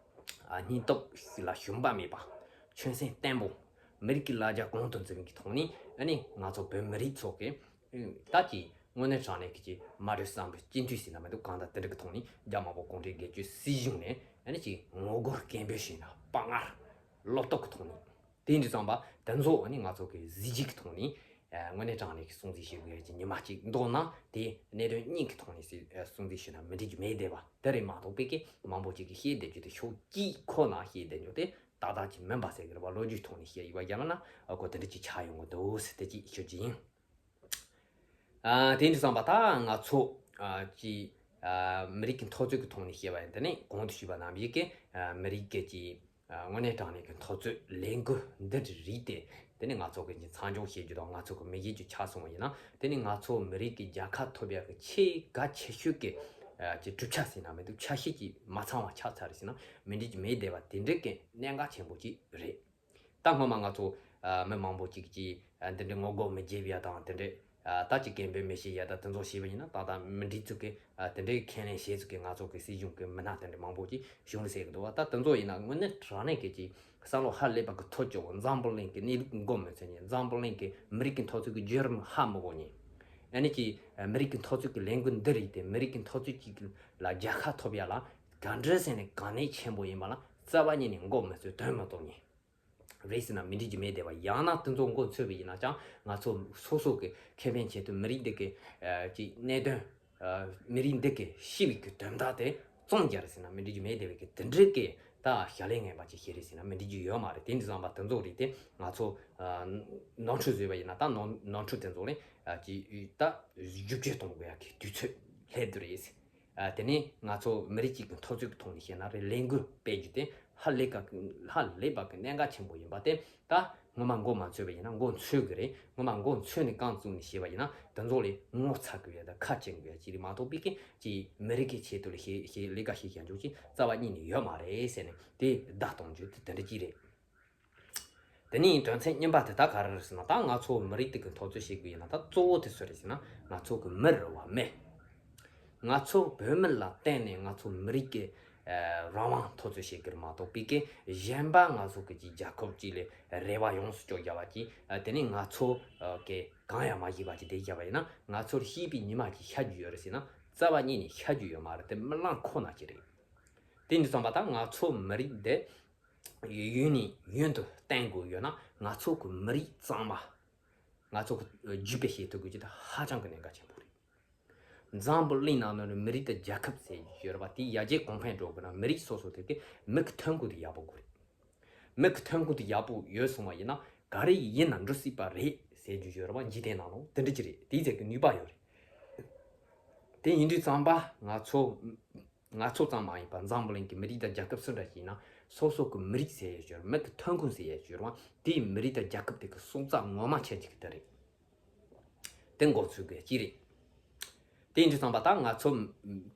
ཨ་སྙིང་སྟོབས་ལ་ཞུམ་པ་མེད་པ། ཁྱོད་སེམས་བརྟན་པོ། མི་རིགས་ཀྱི་ལ་རྒྱ་གོང་དུ་འཛིན་གྱི་ཐོག་ནས། ཨ་ནི་ང་ཚོ་བོད་མི་རིགས་ཚོ་གི་ད་ཅིག་དངོས་གནས་དྲང་གནས་ཀྱི་ཅིག་མ་གྲོས་བསམ་པའི་སྤྱི་འཐུས་ཟེར་ན་མི་འདུག་གང་ལྟར་དེ་འདྲ་གི་ཐོག་ནས་རྒྱ་དམར་པོ་གུང་ཁྲན་སྒེར་གཅོད་སྲིད་གཞུང་ནས་ཨ་ནི་ཅིག་ངོ་རྒོལ་སྐད་འབོད་བྱས་ན། དཔའ་ངར་བློ་སྟོབས་ཀྱི་ཐོག་ནས། དེ་ཡིན་དུས་ཙམ་པ་དེ་ཚོ་ཨ་ནི་ང་ཚོ་གི་གཟི་བརྗིད་ཀྱི་ཐོག་ནས། ཨ་དངོས་གནས་དྲང་གནས་ཀྱི་སྲུང་བརྩི་བྱེད་དགོས་ཀྱི་ཉི་མ་གཅིག་འདུག་ན། དེ་གནད་དོན་གཉིས་ཀྱི་ཐོག་ནས་སྲུང་བརྩི་བྱས་ན་མི་འགྲིག་རྒྱུ་མེད་བསྡད་པ་དེ་རེད་མ་གཏོགས། དཔེ་གི་མང་པོ་ཅིག་གིས་བཤད་བསྡད་རྒྱུ་དེ། ཕྱོགས་གཅིག་ཁོ་ན་བཤད་བསྡད་རྒྱུ་དེ་ཏག་ཏག་ཅིག་མིན་པ་ཟེར་གི་རེད་བ། ལོ་རྒྱུས་ཐོག་ནས་བཤད་ཡོད་པ་རྒྱབ་ན། ཨ་ཁོ་དེ་འདྲ་ཅིག་ཆགས་ཡོང་གི་འདུག་ཟེར་དེ་ཅིག་ཞུ་རྒྱུ་ཡིན། ཨ་དེ་ཡིན་དུས་ཙམ་པ་ད་ང་ཚོ་ཨ་ཅིག་ཨ་མི་རིགས་ཀྱི་འཐབ་རྩོད་ཀྱི་ཐོག་ནས་བཤད་པ་ཡིན། དེ་ནས་གོང་དུ་ཞུས་པ་ནང་བཞིན་གི་ཨ་མི་རིགས་ཀྱི་ཅིག་ཨ་དངོས་གནས་དྲང་གནས་ཀྱི་འཐབ་རྩོད་ལས་འགུལ་འདི་རིགས་དེ། དེ་ནས་ང་ཚོ་གི་མཚམས་འཇོག་བྱེད་རྒྱུ་དང་། ང་ཚོ་གི་མི་བྱེད་རྒྱུ་ཆགས་སོང་བ་ཡིན་ན། དེ་ནས་ང་ཚོ་མི་རིགས་ཀྱི་རྒྱལ་ཁ་ཐོབ་ཡག་གི་ཆེས་གལ་ཆེ་ཤོས་ཀྱི་ཨ་ཅིག་གྲུབ་ཆ་ཟེར་ན་མི་འདུག་ཆ་ཤས་ཀྱིས་མ་ཚང་བ་ཆགས་ཚར་ཟེར་ན་མི་འགྲིག་རྒྱུ་མེད་བསྡད་པ་དེ་འདྲ་གི་གནད་འགག་ཆེན་པོ་ཅིག་རེད། ད་སྔོན་མ་ང་ཚོ་ཨ་མི་མང་པོ་ཅིག་གིས་ཨ་འདི་འདྲའི་ངོ་རྒོལ་མི་བྱེད་ཡ་དང་། དེ་འདྲའི་ཨ་ད་ཅིག་སྐད་འབོད་མི་བྱེད་ཡ་ད་དེ་ཚོ་བྱས་པ་ཡིན་ན། ད་ལྟ་མི་འགྲིག་ཚུལ་གྱི་ཨ་དེ་འདྲའི་ཁས་ལེན་བྱེད་ཚུལ་གྱི་ང་ཚོ་གི་སྲིད་གཞུང་གི་མི་སྣ་དེ་འདྲ་མང་པོ་ཅིག་གཞུང་ལ་ཟེར་གི་འདུག་བ། ད་དེ་ཚོ་ཡིན་ན་དངོས་གནས་དྲང་གནས་ཀྱི་ཅིག་བསམ་བློ་ཧ་ལས་པ་གི་མཐོ་ཅོག་འཛམ་བུ་གླིང་གི་གནས་ལུགས་མགོ་མི་ཚོས་ཉན། འཛམ་བུ་གླིང་གི་མི་རིགས་ཀྱི་འཐབ་རྩོད་ཀྱི་བརྒྱུད་རིམ་ཧ་མི་གོ་ཉན། ཨ་ནི་ཅིག་མི་རིགས་ཀྱི་འཐབ་རྩོད་ཀྱི་ལས་འགུལ་འདི་རིགས་དེ་མི་རིགས་ཀྱི་འཐབ་རྩོད་ཅིག་ལ་རྒྱལ་ཁ་ཐོབ་ཡ་ལ་ག་འདྲ་ཟེར་ནས་གལ་གནད་ཆེན་པོ་ཡིན་པ་ལ་རྩ་བ་ཉིད་ནས་མགོ་མི་ཚོས་དོན་མི་རྟོགས་ཉན། རེད་ཟེར་ན་མི་འགྲིག་རྒྱུ་མེད་བསྡད་པ། ཡང་ན་དེ་ཚོ་མགོ་འཚོས་པ་ཡིན་ན་ཀྱང་ང་ཚོ་སོ་སོ་གི་ཁེ་ཕན་ཆེད་དུ་མི་རིགས་འདི་གི་ཨ་ཅིག་གནད་དོན་ཨ་མི་རིགས་འདི་གི་ཤི་བའི་གི་དོན་དག་དེ་བཙོང་རྒྱུ་རེད་ཟེར་ན་མི་འགྲིག་རྒྱུ་མེད་བསྡད་པའི་གི་དེ་འདྲའི་གི་ད་ཞལ་ལས་ངན་པ་ཅིག་ཞིག་རེད་ཟེར་ན་མི་འགྲིག་རྒྱུ་ཡོད་མ་རེད། དེ་འདྲ་བསམ་པ་དེ་ཚོ་རིགས་དེ་ང་ཚོ་ཨ་ནོར་འཁྲུལ་བཟོས་པ་ཡིན་ན་ད་ནོར་ནོར་འཁྲུལ་དེ་ཚོ་ལས་ཨ་ཅིག་ད་བསྒྱུར་བཅོས་གཏོང་དགོས་ཡ་གི་དུས་ཚོད་སླེབས་འདུག་རེད། ཨ་དེ་ནས་ང་ཚོ་མི་རིགས་གཅིག་གི་འཐབ་རྩོད་ཀྱི་ཐོག་ནས་བཤད་ན་རེད། ལས་འགུལ་སྤེལ་རྒྱུ་དེ་ཧ་ལས་ཀ་ཧ་ལས་པ་གི་གནད་འགག་ཆེན་པོ་ཡིན་པ་དེ་ད་སྔོན་མ་མགོ་མ་འཚོས་པ་ཡིན་ན་མགོ་འཚོས་གི་རེད། སྔོན་མ་མགོ་འཚོས་ནས་རྐང་བཙུགས་ནས་བྱས་པ་ཡིན་ན་དེ་ཚོ་ལས་ངོ་ཚ་དགོས་ཡ་དང་ཁ་བཅད་དགོས་ཡ་ཅིག་རེད་མ་གཏོགས་པའི་གི་ཅིག་མི་རིགས་ཀྱི་ཆེད་དུ་ལས་བྱེད་བྱེད་ལས་ཀ་བྱེད་བྱ་འཇུག་ཅིག་རྩ་བ་ཉིད་ནས་ཡོད་མ་རེད་ཟེར་ནས་དེ་བརྡ་གཏོང་རྒྱུ་དེ་དེ་འདྲ་ཅིག་རེད། དེ་ནས་དོན་ཚན་གཉིས་པ་དེ་ད་ག་རེ་རེད་ཟེར་ན་ད་ང་ཚོ་མི་རིགས་དེ་གི་འཐབ་རྩོད་བྱེད་དགོས་ཡིན་ན་ད་གཙོ་བོ་དེ་སུ་རེད་ཟེར་ན་ང་ཚོ་གི་མི་རེད་བ། མི་ང་ཚོ་བོད་མི་ལ་བརྟེན་ནས་ང་ཚོ་མི་རིགས་ཀྱི་ཨ་རང་དབང་འཐབ་རྩོད་བྱེད་དགོས་རེད་མ་གཏོགས་པའི་གི་གཞན་པ་ང་ཚོ་གི་ཅིག་རྒྱལ་ཁབ་ཅིག་ལས་རེ་བ་ཡོངས་སུ་བཅོལ་བྱ་བ་ཅིག་ཨ་དེ་ནས་ང་ཚོ་ཨ་གི་གང་ཡང་མ་ཤེས་པ་ཅིག་བསྡད་བྱ་བ་ཡིན་ན་ང་ཚོར་ཤེས་པའི་ཉི་མ་ཅིག་ཤར་རྒྱུ་ཡོད་རེད་ཟེར་ན་རྩ་བ་ཉིད་ནས་ཤར་རྒྱུ་ཡོད་མ་རེད། དེ་རྨི་ལམ་ཁོ་ན་ཅིག་རེད། དེ་འདྲ་བསམ་པ་ད་ང་ཚོ་མི་རིགས་འདི་ཡུན་ནས་ཡུན་དུ་བརྟན་དགོས་ཡོད་ན་ང་ཚོ་གི་མི་རིགས་གཙང་མ་ང་ཚོ་གི་བརྒྱུད་སྤེལ་བྱེད་ཐུབ་དགོས་ཀྱི་དེ་ཧ་ཅང་གི་གནད་འགག་ཆེན་པོ་རེད། འཛམ་བུ་གླིང་ནང་ནས་མི་རིགས་དང་རྒྱལ་ཁབ་ཟེར་ཡོད་རེད་པ། དེ་ཡར་རྒྱས་གོང་འཕེལ་འགྲོ་དགོས་ན་མི་རིགས་སོ་སོ་དེ་གི་མི་གི་ཐོན་ཁུངས་དེ་ཡག་པོ་དགོས་རེད། མི་གི་ཐོན་ཁུངས་དེ་ཡག་པོ་ཡོད་སོང་བ་ཡིན་ན་ག་རེ་ཡིན་ན་འགྲོ་སྲིད་པ་རེད་ཟེར་རྒྱུ་ཡོད་རེད་པ། འཇིག་རྟེན་ནང་ལ་དེ་འདྲ་ཅིག་རེད། དེའི་ཚད་ཀྱི་ནུས་པ་ཡོད་རེད། དེ་ཡིན་དུས་ཙམ་པ་ང་ཚོ་ང་ཚོ་ཙམ་མ་ཡིན་པར་འཛམ་བུ་གླིང་གི་མི་རིགས་དང་རྒྱལ་ཁབ་སུ་འདྲ་ཞིག་ཡིན་ན་སོ་སོ་གི་མི་རིགས་ཟེར་ཡས་ཡོད་རེད། མི་གི་ཐོན་ཁུངས་ཟེར་ཡས་ཡོད་རེད་པ། དེའི་མི་རིགས་དང་རྒྱལ་ཁབ་དེ་གི་སྲོག་རྩ་ངོ་མ་ཆེ་གཅིག་དེ་རེད། དེ་མགོ་ཚོས་དགོས་ཅི་རེད། དེ་ཡིན་དུས་ཙམ་པ་ད་ང་ཚོ་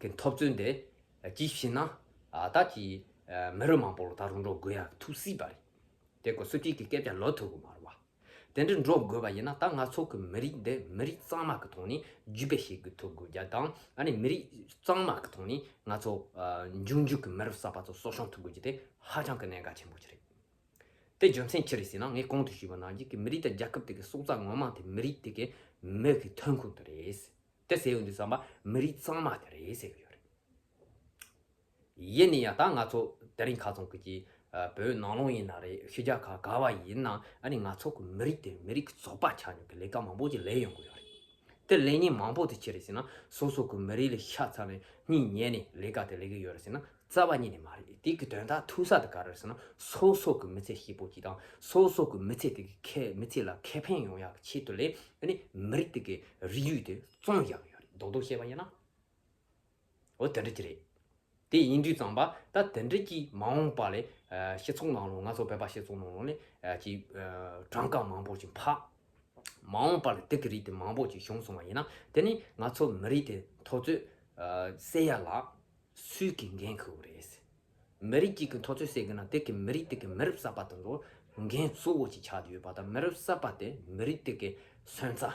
གི་འཐབ་རྩོད་འདི་ཅི་ཞིག་ན་ད་ཅི་མི་རབས་མང་པོ་ལ་ད་རུང་འགྲོ་དགོས་ཡ་ཐུག་སྲིད་པ་རེད། དེ་ཀོ་སུ་ཏི་གི་སྐད་ཆ་ལོ་ཐུག་གི་མ་རེད་བ། དེ་འདྲ་འགྲོ་དགོས་པ་ཡིན་ན་ད་ང་ཚོ་གི་མི་རིགས་འདི་མི་རིགས་གཙང་མ་གི་ཐོག་ནས་བརྒྱུད་སྤེལ་བྱེད་དགོས་ཐུབ་དགོས་རྒྱ་དང་ཨ་ནི་མི་རིགས་གཙང་མ་གི་ཐོག་ནས་ང་ཚོ་འབྱུང་འགྱུར་གི་མི་རབས་གསར་པ་ཚོ་གསོ་སྐྱོང་ཐུབ་དགོས་རྒྱུ་དེ་ཧ་ཅང་གི་གནད་འགག་ཆེན་པོ་ཅིག་རེད། དེ་རྒྱུ་མཚན་ཅི་རེད་ཟེར་ན་ངས་གོང་དུ་ཞུས་པ་ནང་བཞིན་གྱི་མི་རིགས་དང་རྒྱལ་ཁབ་དེ་གི་སྲོག་རྩ་ངོ་མ་དེ་མི་རིགས་དེ་གི་མི་གི་ཐོན་ཁུངས་དེ་རེད། དེ་ཟེར་ཡོང་དུས་ཙམ་པ་མི་རིགས་གཙང་མ་དེ་རེད་ཟེར་གི་ཡོད་རེད། ཡིན་ནའི་ཡང་ད་ང་ཚོ་དེ་རིང་ཁ་སང་གི་ཅིག་བོད་ནང་ལོགས་ཡིན་ན་རེད། ཕྱི་རྒྱལ་ཁག་ག་བ་ཡིན་ན་ཨ་ནི་ང་ཚོ་གི་མི་རིགས་དེ་མི་རིགས་ཀྱི་རྩོད་པ་ཆགས་ཉོག་གི་ལས་ཀ་མང་པོ་ཅིག་ལས་ཡོང་གི་ཡོད་རེད། དེ་ལས་ཉེན་མང་པོ་དེ་ཅི་རེད་ཟེར་ན་སོ་སོ་གི་མི་རིགས་ལ་ཤ་ཚ་ནས་སྙིང་ཉེ་ནས་ལས་ཀ་དེ་ལས་གི་ཡོད་རེད་ཟེར་ན་རྩ་བ་ཉིད་ནས་མ་རེད། དེ་གི་དོན་དག་ཐུག་ས་དེ་ག་རེ་རེད་ཟེར་ན་སོ་སོ་གི་མི་ཚེ་སྐྱིད་པོ་ཅིག་དང་སོ་སོ་གི་མི་ཚེ་དེ་གི་ཁེ་མི་ཚེ་ལ་ཁེ་ཕན་ཡོང་ཡག་གི་ཆེད་དུ་ལས་ཨ་ནི་མི་རིགས་དེ་གི་རིགས་རུས་དེ་བཙོང་ཡག་ཡོད་རེད། རྡོག་རྡོག་བཤད་པ་ཡིན་ན། འོ་དེ་འདྲ་ཅིག་རེད། དེ་ཡིན་དུས་ཙམ་པ་ད་དེ་འདྲ་ཅིག་མ་འོངས་པ་ལས་ཨ་སྤྱི་ཚོགས་ནང་ལོགས་ང་ཚོ་བོད་པ་སྤྱི་ཚོགས་ནང་ལོགས་ནས་ཨ་ཅིག་ཨ་གྲངས་ཀ་མང་པོ་ཅིག་འཕར། མ་འོངས་པ་ལ་དེ་གི་རིགས་དེ་མང་པོ་ཅིག་བྱུང་སོང་བ་ཡིན་ན་དེ་ནི་ང་ཚོ་མི་རིགས་དེ་འཐབ་རྩོད་ཨ་སེལ་ཡ་ལ་སུས་ཀྱིས་འགན་འཁུར་དགོས་རེད། མི་རིགས་གཅིག་གི་འཐབ་རྩོད་སེལ་དགོས་ན་དེ་གི་མི་རིགས་དེ་གི་མི་རབས་གསར་པ་དེ་ཚོ་འགན་གཙོ་བོ་ཅིག་ཆགས་བསྡད་ཡོད་པ་དང་མི་རབས་གསར་པ་དེ་མི་རིགས་དེ་གི་སོན་རྩ།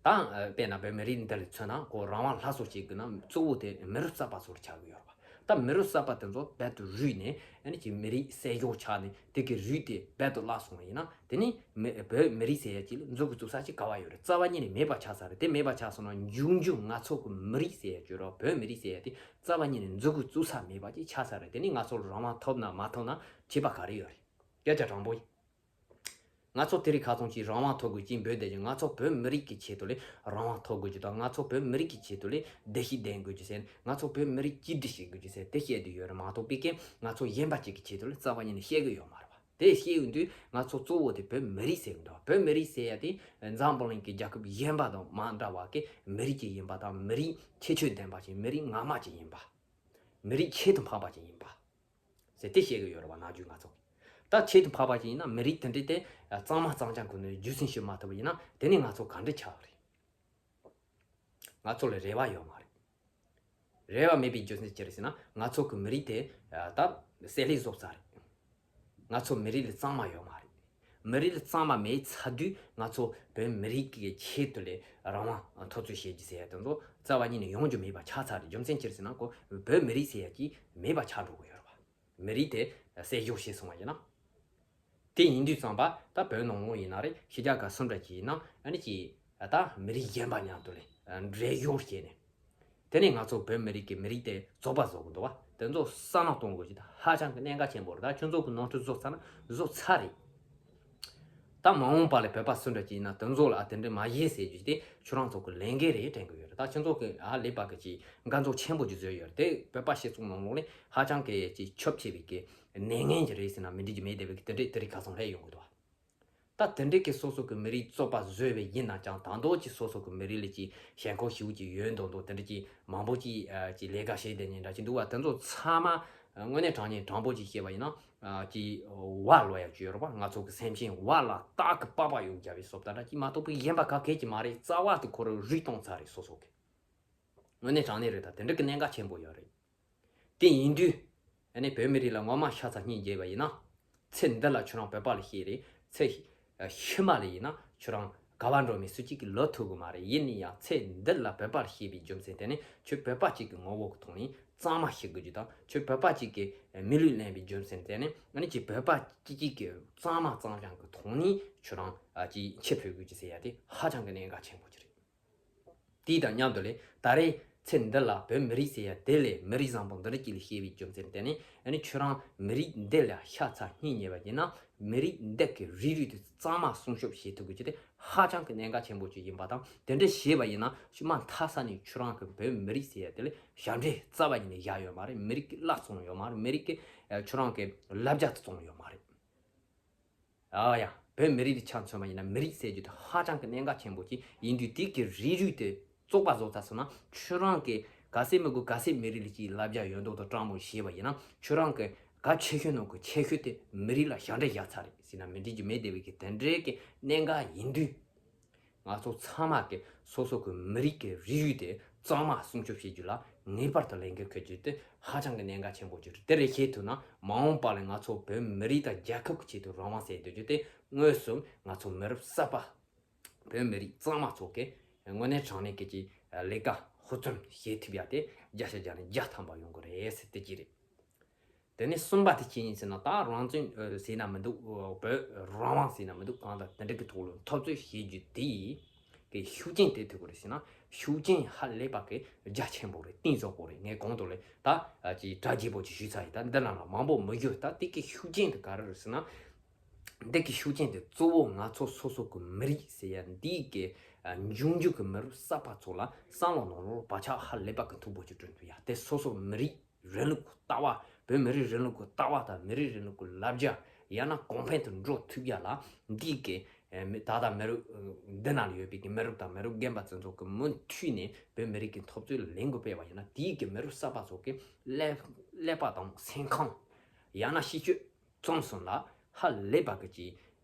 ད་ཨ་དཔེར་ན་བོད་མི་རིགས་འདི་ལ་མཚོན་ན་ཁོ་རང་དབང་སླར་གསོ་བྱེད་དགོས་ན་གཙོ་བོ་དེ་མི་རབས་གསར་པ་ཚོར་ཆགས་ཀྱི་ཡོད་རེད་པ། ད་མི་རབས་གསར་པ་དེ་ཚོ་རྦད་དེ་རུལ་ནས་ཨ་ནི་ཅིག་མི་རིགས་བསད་གཡོག་ཆགས་ནས་དེ་གི་རུལ་དེ་རྦད་དེ་བརླག་སོང་བ་ཡིན་ན་དེ་ནི་མི་བོད་མི་རིགས་ཟེར་ཡ་ཅིག་ལ་མཛུབ་གུ་བཙུགས་ས་ཅིག་ག་བ་ཡོད་རེད། རྩ་བ་ཉིད་ནས་མེད་པ་ཆགས་ས་རེད། དེ་མེད་པ་ཆགས་སོང་ན་འབྱུང་འགྱུར་ང་ཚོ་གི་མི་རིགས་ཟེར་ཡ་ཅིག་རོ་བོད་མི་རིགས་ཟེར་ཡ་དེ་རྩ་བ་ཉིད་ནས་མཛུབ་གུ་བཙུགས་ས་མེད་པ་ཅིག་ཆགས་ས་རེད། དེ་ནི་ང་ཚོ་ལ་རང་དབང་ཐོབ་ན་མ་ཐོབ་ན་བྱེད་པ་ག་རེ་ཡོད་རེད། སྐད་ཆ་དྲང་པོ་ཡིན། ང་ཚོ་དེ་རིང་ཁ་སང་ཅིག་རང་དབང་ཐོབ་དགོས་ཅིག་འབོད་བསྡད་ཀྱི་ང་ཚོ་བོད་མི་རིགས་ཀྱི་ཆེད་དུ་ལས་རང་དབང་ཐོབ་དགོས་ཀྱི་དང་ང་ཚོ་བོད་མི་རིགས་ཀྱི་ཆེད་དུ་ལས་བདེ་སྐྱིད་ལྡན་དགོས་ཀྱི་ཟེར་ང་ཚོ་བོད་མི་རིགས་གཅིག་སྒྲིལ་བྱེད་དགོས་ཀྱི་ཟེར་དེ་བཤད་དུ་ཡོད་རེད་མ་གཏོགས་པའི་ཀྱི་ང་ཚོ་གཞན་པ་ཅིག་གི་ཆེད་དུ་ལས་རྩ་བ་ཉིད་ནས་བཤད་གི་ཡོད་མ་རེད་པ། དེ་བཤད་ཡོང་དུས་ང་ཚོ་གཙོ་བོ་དེ་བོད་མི་རིགས་ཟེར་གི་འདུག་བོད་མི་རིགས་ཟེར་ཡ་དེ་འཛམ་བུ་གླིང་གི་རྒྱལ་ཁབ་གཞན་པ་དང་མ་འདྲ་བ་གི་མི་རིགས་ཅིག་ཡིན་པ་དང་མི་རིགས་ཁྱད་ཆོས་ལྡན་པ་ཅིག་མི་རིགས་ངར་མ་ཅིག་ཡིན་པ། མི་རིགས་ཁྱད་དུ་འཕགས་པ་ཅིག་ཡིན་པ། ཟེར་དེ་བཤད་གི་ཡོད་རེད་བ། ནམ་རྒྱུན་ང་ཚོ་གིས། ད་ཁྱད་དུ་འཕགས་པ་ཅིག་ཡིན་ན་མི་རིགས་དེ་འདྲའི་དེ་གཙང་མ་གཙང་རྐྱང་ཁོ་ནས་རྒྱུན་འཛིན་བྱེད་མ་ཐུབ་པ་ཡིན་ན་དེ་ནི་ང་ཚོ་ག་འདྲ་ཆགས་རེད། ང་ཚོ་ལ་རེ་བ་ཡོད་མ་རེད། རེ་བ་མེད་པའི་རྒྱུ་མཚན་ཅི་རེད་ཟེར་ན་ང་ཚོ་གི་མི་རིགས་དེ་ད་བསད་ལྷད་བཟོ་ཚར་རེད། ང་ཚོ་མི་རིགས་ལ་གཙང་མ་ཡོད་མ་རེད། མི་རིགས་ལ་གཙང་མ་མེད་ཚར་དུས་ང་ཚོ་བོད་མི་རིགས་ཀྱི་ཆེད་དུ་ལས་རང་དབང་འཐབ་རྩོད་བྱེད་རྒྱུ་ཟེར་ཡ་དེ་ཚོ་རྩ་བ་ཉིད་ནས་ཡོང་རྒྱུ་མེད་པ་ཆགས་ཚར་རེད། རྒྱུ་མཚན་ཅི་རེད་ཟེར་ན་ཁོ་བོད་མི་རིགས་ཟེར་ཡ་ཅིག་མེད་པ་ཆགས་འགྲོ་གི་ཡོད་རེད་བ། མི་རིགས་དེ་བསད་གཡོག་བྱས་སོང་བ་ཡིན་ན། དེ་ཡིན་དུས་ཙམ་པ་ད་བོད་ནང་ལོགས་ཡིན་ན་རེད། ཕྱི་རྒྱལ་ཁག་སུ་འདྲ་ཅིག་ཡིན་ན་ཨ་ནི་ཅིག་ད་མི་རིགས་གཞན་པ་མཉམ་དུ་ལས་འབྲེལ་གཡོག་བྱས་ནས། དེ་ནས་ང་ཚོ་བོད་མི་རིགས་ཀྱི་མི་རིགས་དེ་རྩོད་པ་བཟོ་གི་འདུག་བ། དེ་ཚོ་བསམ་བློ་གཏོང་དགོས་ཀྱི་ད་ཧ་ཅང་གི་གནད་འགག་ཆེན་པོ་རེད། ད་ཁྱོད་ཚོ་གི་ནོར་འཁྲུལ་བཟོ་ཚར་ན་བཟོ་ཚར་རེད། ད་མ་འོངས་པ་ལ་བོད་པ་སུ་འདྲ་ཅིག་ཡིན་ན་དེ་ཚོ་ལ་ཨ་དེ་འདྲ་མ་བྱེད་ཟེར་རྒྱུ་དེ་ཁྱོད་རང་ཚོ་གི་ལས་འགན་རེད་དྲན་གི་ཡོད་རེད། ད་ཁྱོད་ཚོ་གི་ཨ་ལས་པ་གི་ཅིག་འགན་ཚོ་ཆེན་པོ་ཅིག་བཟོས་ཡོད་རེད། དེ་བོད་པ་སྤྱི་ཚོགས་ནང་ལོགས་ལ་ཧ་ཅང་གི་ཅིག་ཁྱབ་ཆེ་བའི་གི་ནད་ངན་ཅིག་རེད་ཟེར་ན་མི་འགྲིག་རྒྱུ་མེད་བསྡད་པའི་གི་དེ་འདྲའི་དེ་རིགས་ཁ་སང་སླེབས་ཡོང་གི་འདུག་ད་དེ་འདྲའི་གི་སོ་སོ་གི་མི་རིགས་བཙོག་པ་བཟོས་པ་ཡིན་ན་ཅང་ད་དུང་ཅིག་སོ་སོ་གི་མི་རིགས་ལ་ཅིག་ཞེན་ཁོག་ཞེ་པོ་ཅིག་ཡོད་མདོག་མདོག་དེ་འདྲ་ཅིག་མང་པོ་ཅིག་ཨ་ཅིག་ལས་ཀ་བྱེད་བསྡད་མཁན་འདྲ་ཅིག་འདུག་བ། དེ་ཚོ་ཚང་མ་དངོས་གནས་དྲང་གནས་དྲང་པོ་ཅིག་བཤད་པ་ཡིན་ན་ཨ་ཅིག་བ་ལོག་ཡ་ཅིག་ཡོད་རེད་པ། ང་ཚོ་གི་སེམས་ཅན་བ་ལ་སྟག་གི་པགས་པ་གཡུག་བརྒྱབ་པའི་བཟོ་ལྟ་འདྲ་ཅིག་མ་གཏོགས་པའི་གཞན་པ་ག་གེ་ཅིག་མ་རེད། རྩ་བ་དེ་ཁོ་རང་རུལ་གཏོང་ཚར་རེད་སོ་སོ་གི། དངོས་གནས་དྲང་གནས་རེད། ད་དེ་འདྲ་གི་གནད་འགག་ཆེན་པོ་ཡོད་རེད། དེ་ཡིན་དུས་ཨ་ནི་བོད་མི་རིགས་ལ་ངོ་མ་ཤ་ཚ་སྙིང་རྗེ་བ་ཡིན་ན། ཚེ་འདི་ལ་ཁྱོད་རང་བོད་པ་ལ་ཤེས་རེད། ཚེ་ཤི་མ་ལ་ཡིན་ན་ཁྱོད་རང་ག་བ་འགྲོ་མི་སུ་གཅིག་གིས་ལབ་ཐུབ་གི་མ་རེད། ཡིན་ན་ཡང་ཚེ་འདི་ལ་བོད་པ་ལ་ཤེས་པའི་རྒྱུ་མཚན་དེ་ནི་ཁྱོད་བོད་པ་གཅིག་གི་ངོ་བོ་གི་ཐོག་ནས་གཙང་མ་ཤི་དགོས་རྒྱུ་དང་། ཁྱོད་བོད་པ་གཅིག་གི་མི་ལུས་ལེན་པའི་རྒྱུ་མཚན་དེ་ནི་ཨ་ནི་ཁྱོད་བོད་པ་གཅིག་གཅིག་གི་གཙང་མ་གཙང་རྐྱང་གི་ཐོག་ནས་ཁྱོད་རང་ཨ་ཅིག་འཆི་འཕོས་དགོས་རྒྱུ་ཟེར་ཡ་དེ་ཧ་ཅང་གི་གནད་འགག་ཆེན་པོ་ཅིག་རེད། དེ་དང་མཉམ་དུ་ལས་ད་རེས་ཚེ་འདི་ལ་བོད་མི་རིགས་ཟེར་ཡ་དེ་ལས་མི་རིགས་བཟང་པོ་འདི་འདྲ་ཅིག་ལ་ཤེས་པའི་རྒྱུ་མཚན་དེ་ནི་ཨ་ནི་ཁྱོད་རང་མི་རིགས་འདི་ལ་ཤ་ཚ་སྙིང་ཉེ་བ་ཡིན་ན་མི་རིགས་འདི་གི་རིགས་རུས་དེ་གཙང་མ་སྲུང་སྐྱོབ་བྱེད་ཐུབ་དགོས་ཀྱི་དེ་ཧ་ཅང་གི་གནད་འགག་ཆེན་པོ་ཅིག་ཡིན་པ་དང་། དེ་འདྲ་བྱས་པ་ཡིན་ན་ཤུ་མ་མཐའ་ས་ནས་ཁྱོད་རང་གི་བོད་མི་རིགས་ཟེར་ཡ་དེ་ལ་ཞབས་འདྲེན་རྩ་བ་ཉིད་ནས་བཞག་ཡོད་མ་རེད། མི་རིགས་ཀྱི་བླ་བཙོང་ཡོད་མ་རེད། མི་རིགས་ཀྱི་ཁྱོད་རང་གི་ལབ་རྒྱ་བཙོང་ཡོད་མ་རེད། ཨ་ཡ། བོད་མི་རིགས་དེ་ཆ་མཚོན་པ་ཡིན་ན་མི་རིགས་ཟེར་རྒྱུ་དེ་ཧ་ཅང་གི་གནད་འགག་ཆེན་པོ་ཅིག་ཡིན་དུས། དེ་གི་རིགས་རུས་དེ་བཙོག་པ་བཟོ་ཚར་སོང་ན་ཁྱོད་རང་གི་ག་ཚད་མི་དགོས་ག་ཚད་མི་རིགས་ལ་ཅིག་ལབ་རྒྱ་ཡོད་མདོག་དང་སྤྲང་མོ་བྱས་པ་ཡིན་ན་ཁྱོད་རང་གི་གལ་ཆེ་ཤོས་ནང་གི་ཆེ་ཤོས་དེ་མི་རིགས་ལ་ཞབས་འདྲེན་བཞག་ཚར་རེད་ཟེར་ན་མི་འགྲིག་རྒྱུ་མེད་བསྡད་པའི་གི་དེ་འདྲའི་གི་གནད་འགག་ཡིན་དུས། ང་ཚོ་ཚང་མ་གི་སོ་སོ་གི་མི་རིགས་ཀྱི་རིགས་རུས་དེ་གཙང་མ་སྲུང་སྐྱོབ་བྱེད་རྒྱུ་ལ་ངེས་པར་དུ་ལས་འགན་འཁུར་རྒྱུ་དེ་ཧ་ཅང་གི་གནད་འགག་ཆེན་པོ་ཅིག་རེད། དེ་རེད་བྱེད་ཐུབ་ན་མ་འོངས་པ་ལ་ང་ཚོ་བོད་མི་རིགས་དང་རྒྱལ་ཁབ་ཀྱི་ཆེད་དུ་རང་དབང་ཟེར་སྡོད་རྒྱུ་དེ་དངོས་སུ་ང་ཚོ་མི་རབས་གསར་པ་བོད་མི་རིགས་གཙང་མ་ཚོ་གི་དངོས་གནས་དྲང་གནས་ཀྱི་ཅིག་ལས་ཀ་ཧུར་བརྩོན་བྱེད་ཐུབ་ཡ་དེ་བརྒྱ་ཆ་བརྒྱ་ནས་བརྒྱ་ཐམ་པ་ཡོང་གི་རེད་ཟེར་དེ་ཅིག་རེད། དེ་ནས་གསུམ་པ་དེ་ཅི་ཡིན་ཟེར་ན། ད་རང་བཙན་ཟེར་ན་མི་འདུག་བོད་རང་དབང་ཟེར་ན་མི་འདུག་གང་ལྟར་དེ་འདྲ་གི་ཐོག་ལ་འཐབ་རྩོད་བྱེད་རྒྱུ་དེ་གི་ཤུགས་རྐྱེན་དེ་ཐུབ་དགོས་རེད་ཟེར་ན། ཤུགས་རྐྱེན་ཧ་ལས་པ་གི་རྒྱ་ཆེན་པོ་རེད། གཏིང་ཟབ་པོ་རེད། ངས་གོང་དུ་ལས་ད་ཅིག་གྲ་རྒྱས་པོ་ཅིག་ཞུས་ཚར་ཡིན། ད་འདི་ནང་ལ་མང་པོ་མི་འགྱུར། ད་དེ་གི་ཤུགས་རྐྱེན་དེ་ག་རེ་རེད་ཟེར་ན། འདི་གི་ཤུགས་རྐྱེན་དེ་གཙོ་བོ་ང་ཚོ་སོ་སོ་གི་མི་རིགས་ཟེར་ཡ་འདི་གི་འབྱུང་འགྱུར་གི་མི་རབས་གསར་པ་ཚོ་ལ་བསམ་བློ་ནང་ལོགས་བག་ཆགས་ཧ་ལས་པ་གི་མཐུག་པོ་ཅིག་བསྐྲུན་ཐུབ་ཡ་དེ། སོ་སོ་མི་རིགས་རིང་ལུགས་ཀྱི་ལྟ་བ། བོད་མི་རིགས་རིང་ལུགས་ཀྱི་ལྟ་བ་དང་མི་རིགས་རིང་ལུགས་ཀྱི་ལབ་རྒྱ་ཡང་ན་གོང་འཕེལ་དུ་འགྲོ་ཐུབ་ཡ་ལ་འདི་གི་ཨ་མི་ད་ལྟ་མི་རབས་འདི་ནང་ལ་ཡོད་པའི་གི་མི་རབས་དང་མི་རབས་རྒན་པ་ཚོ་ཚོ་གི་མུ་མཐུད་ནས་བོད་མི་རིགས་ཀྱི་འཐབ་རྩོད་ལ་ལས་འགུལ་སྤེལ་བ་ཡིན་ན། དེའི་གི་མི་རབས་གསར་པ་ཚོ་གི་ཀླད་ཀླད་པ་དང་སེམས་ཁམས་ཡང་ན་གཤིས་སྤྱོད་ཙམ་སོང་ལ་ཧ་ལས་པ་གི་ཅིག་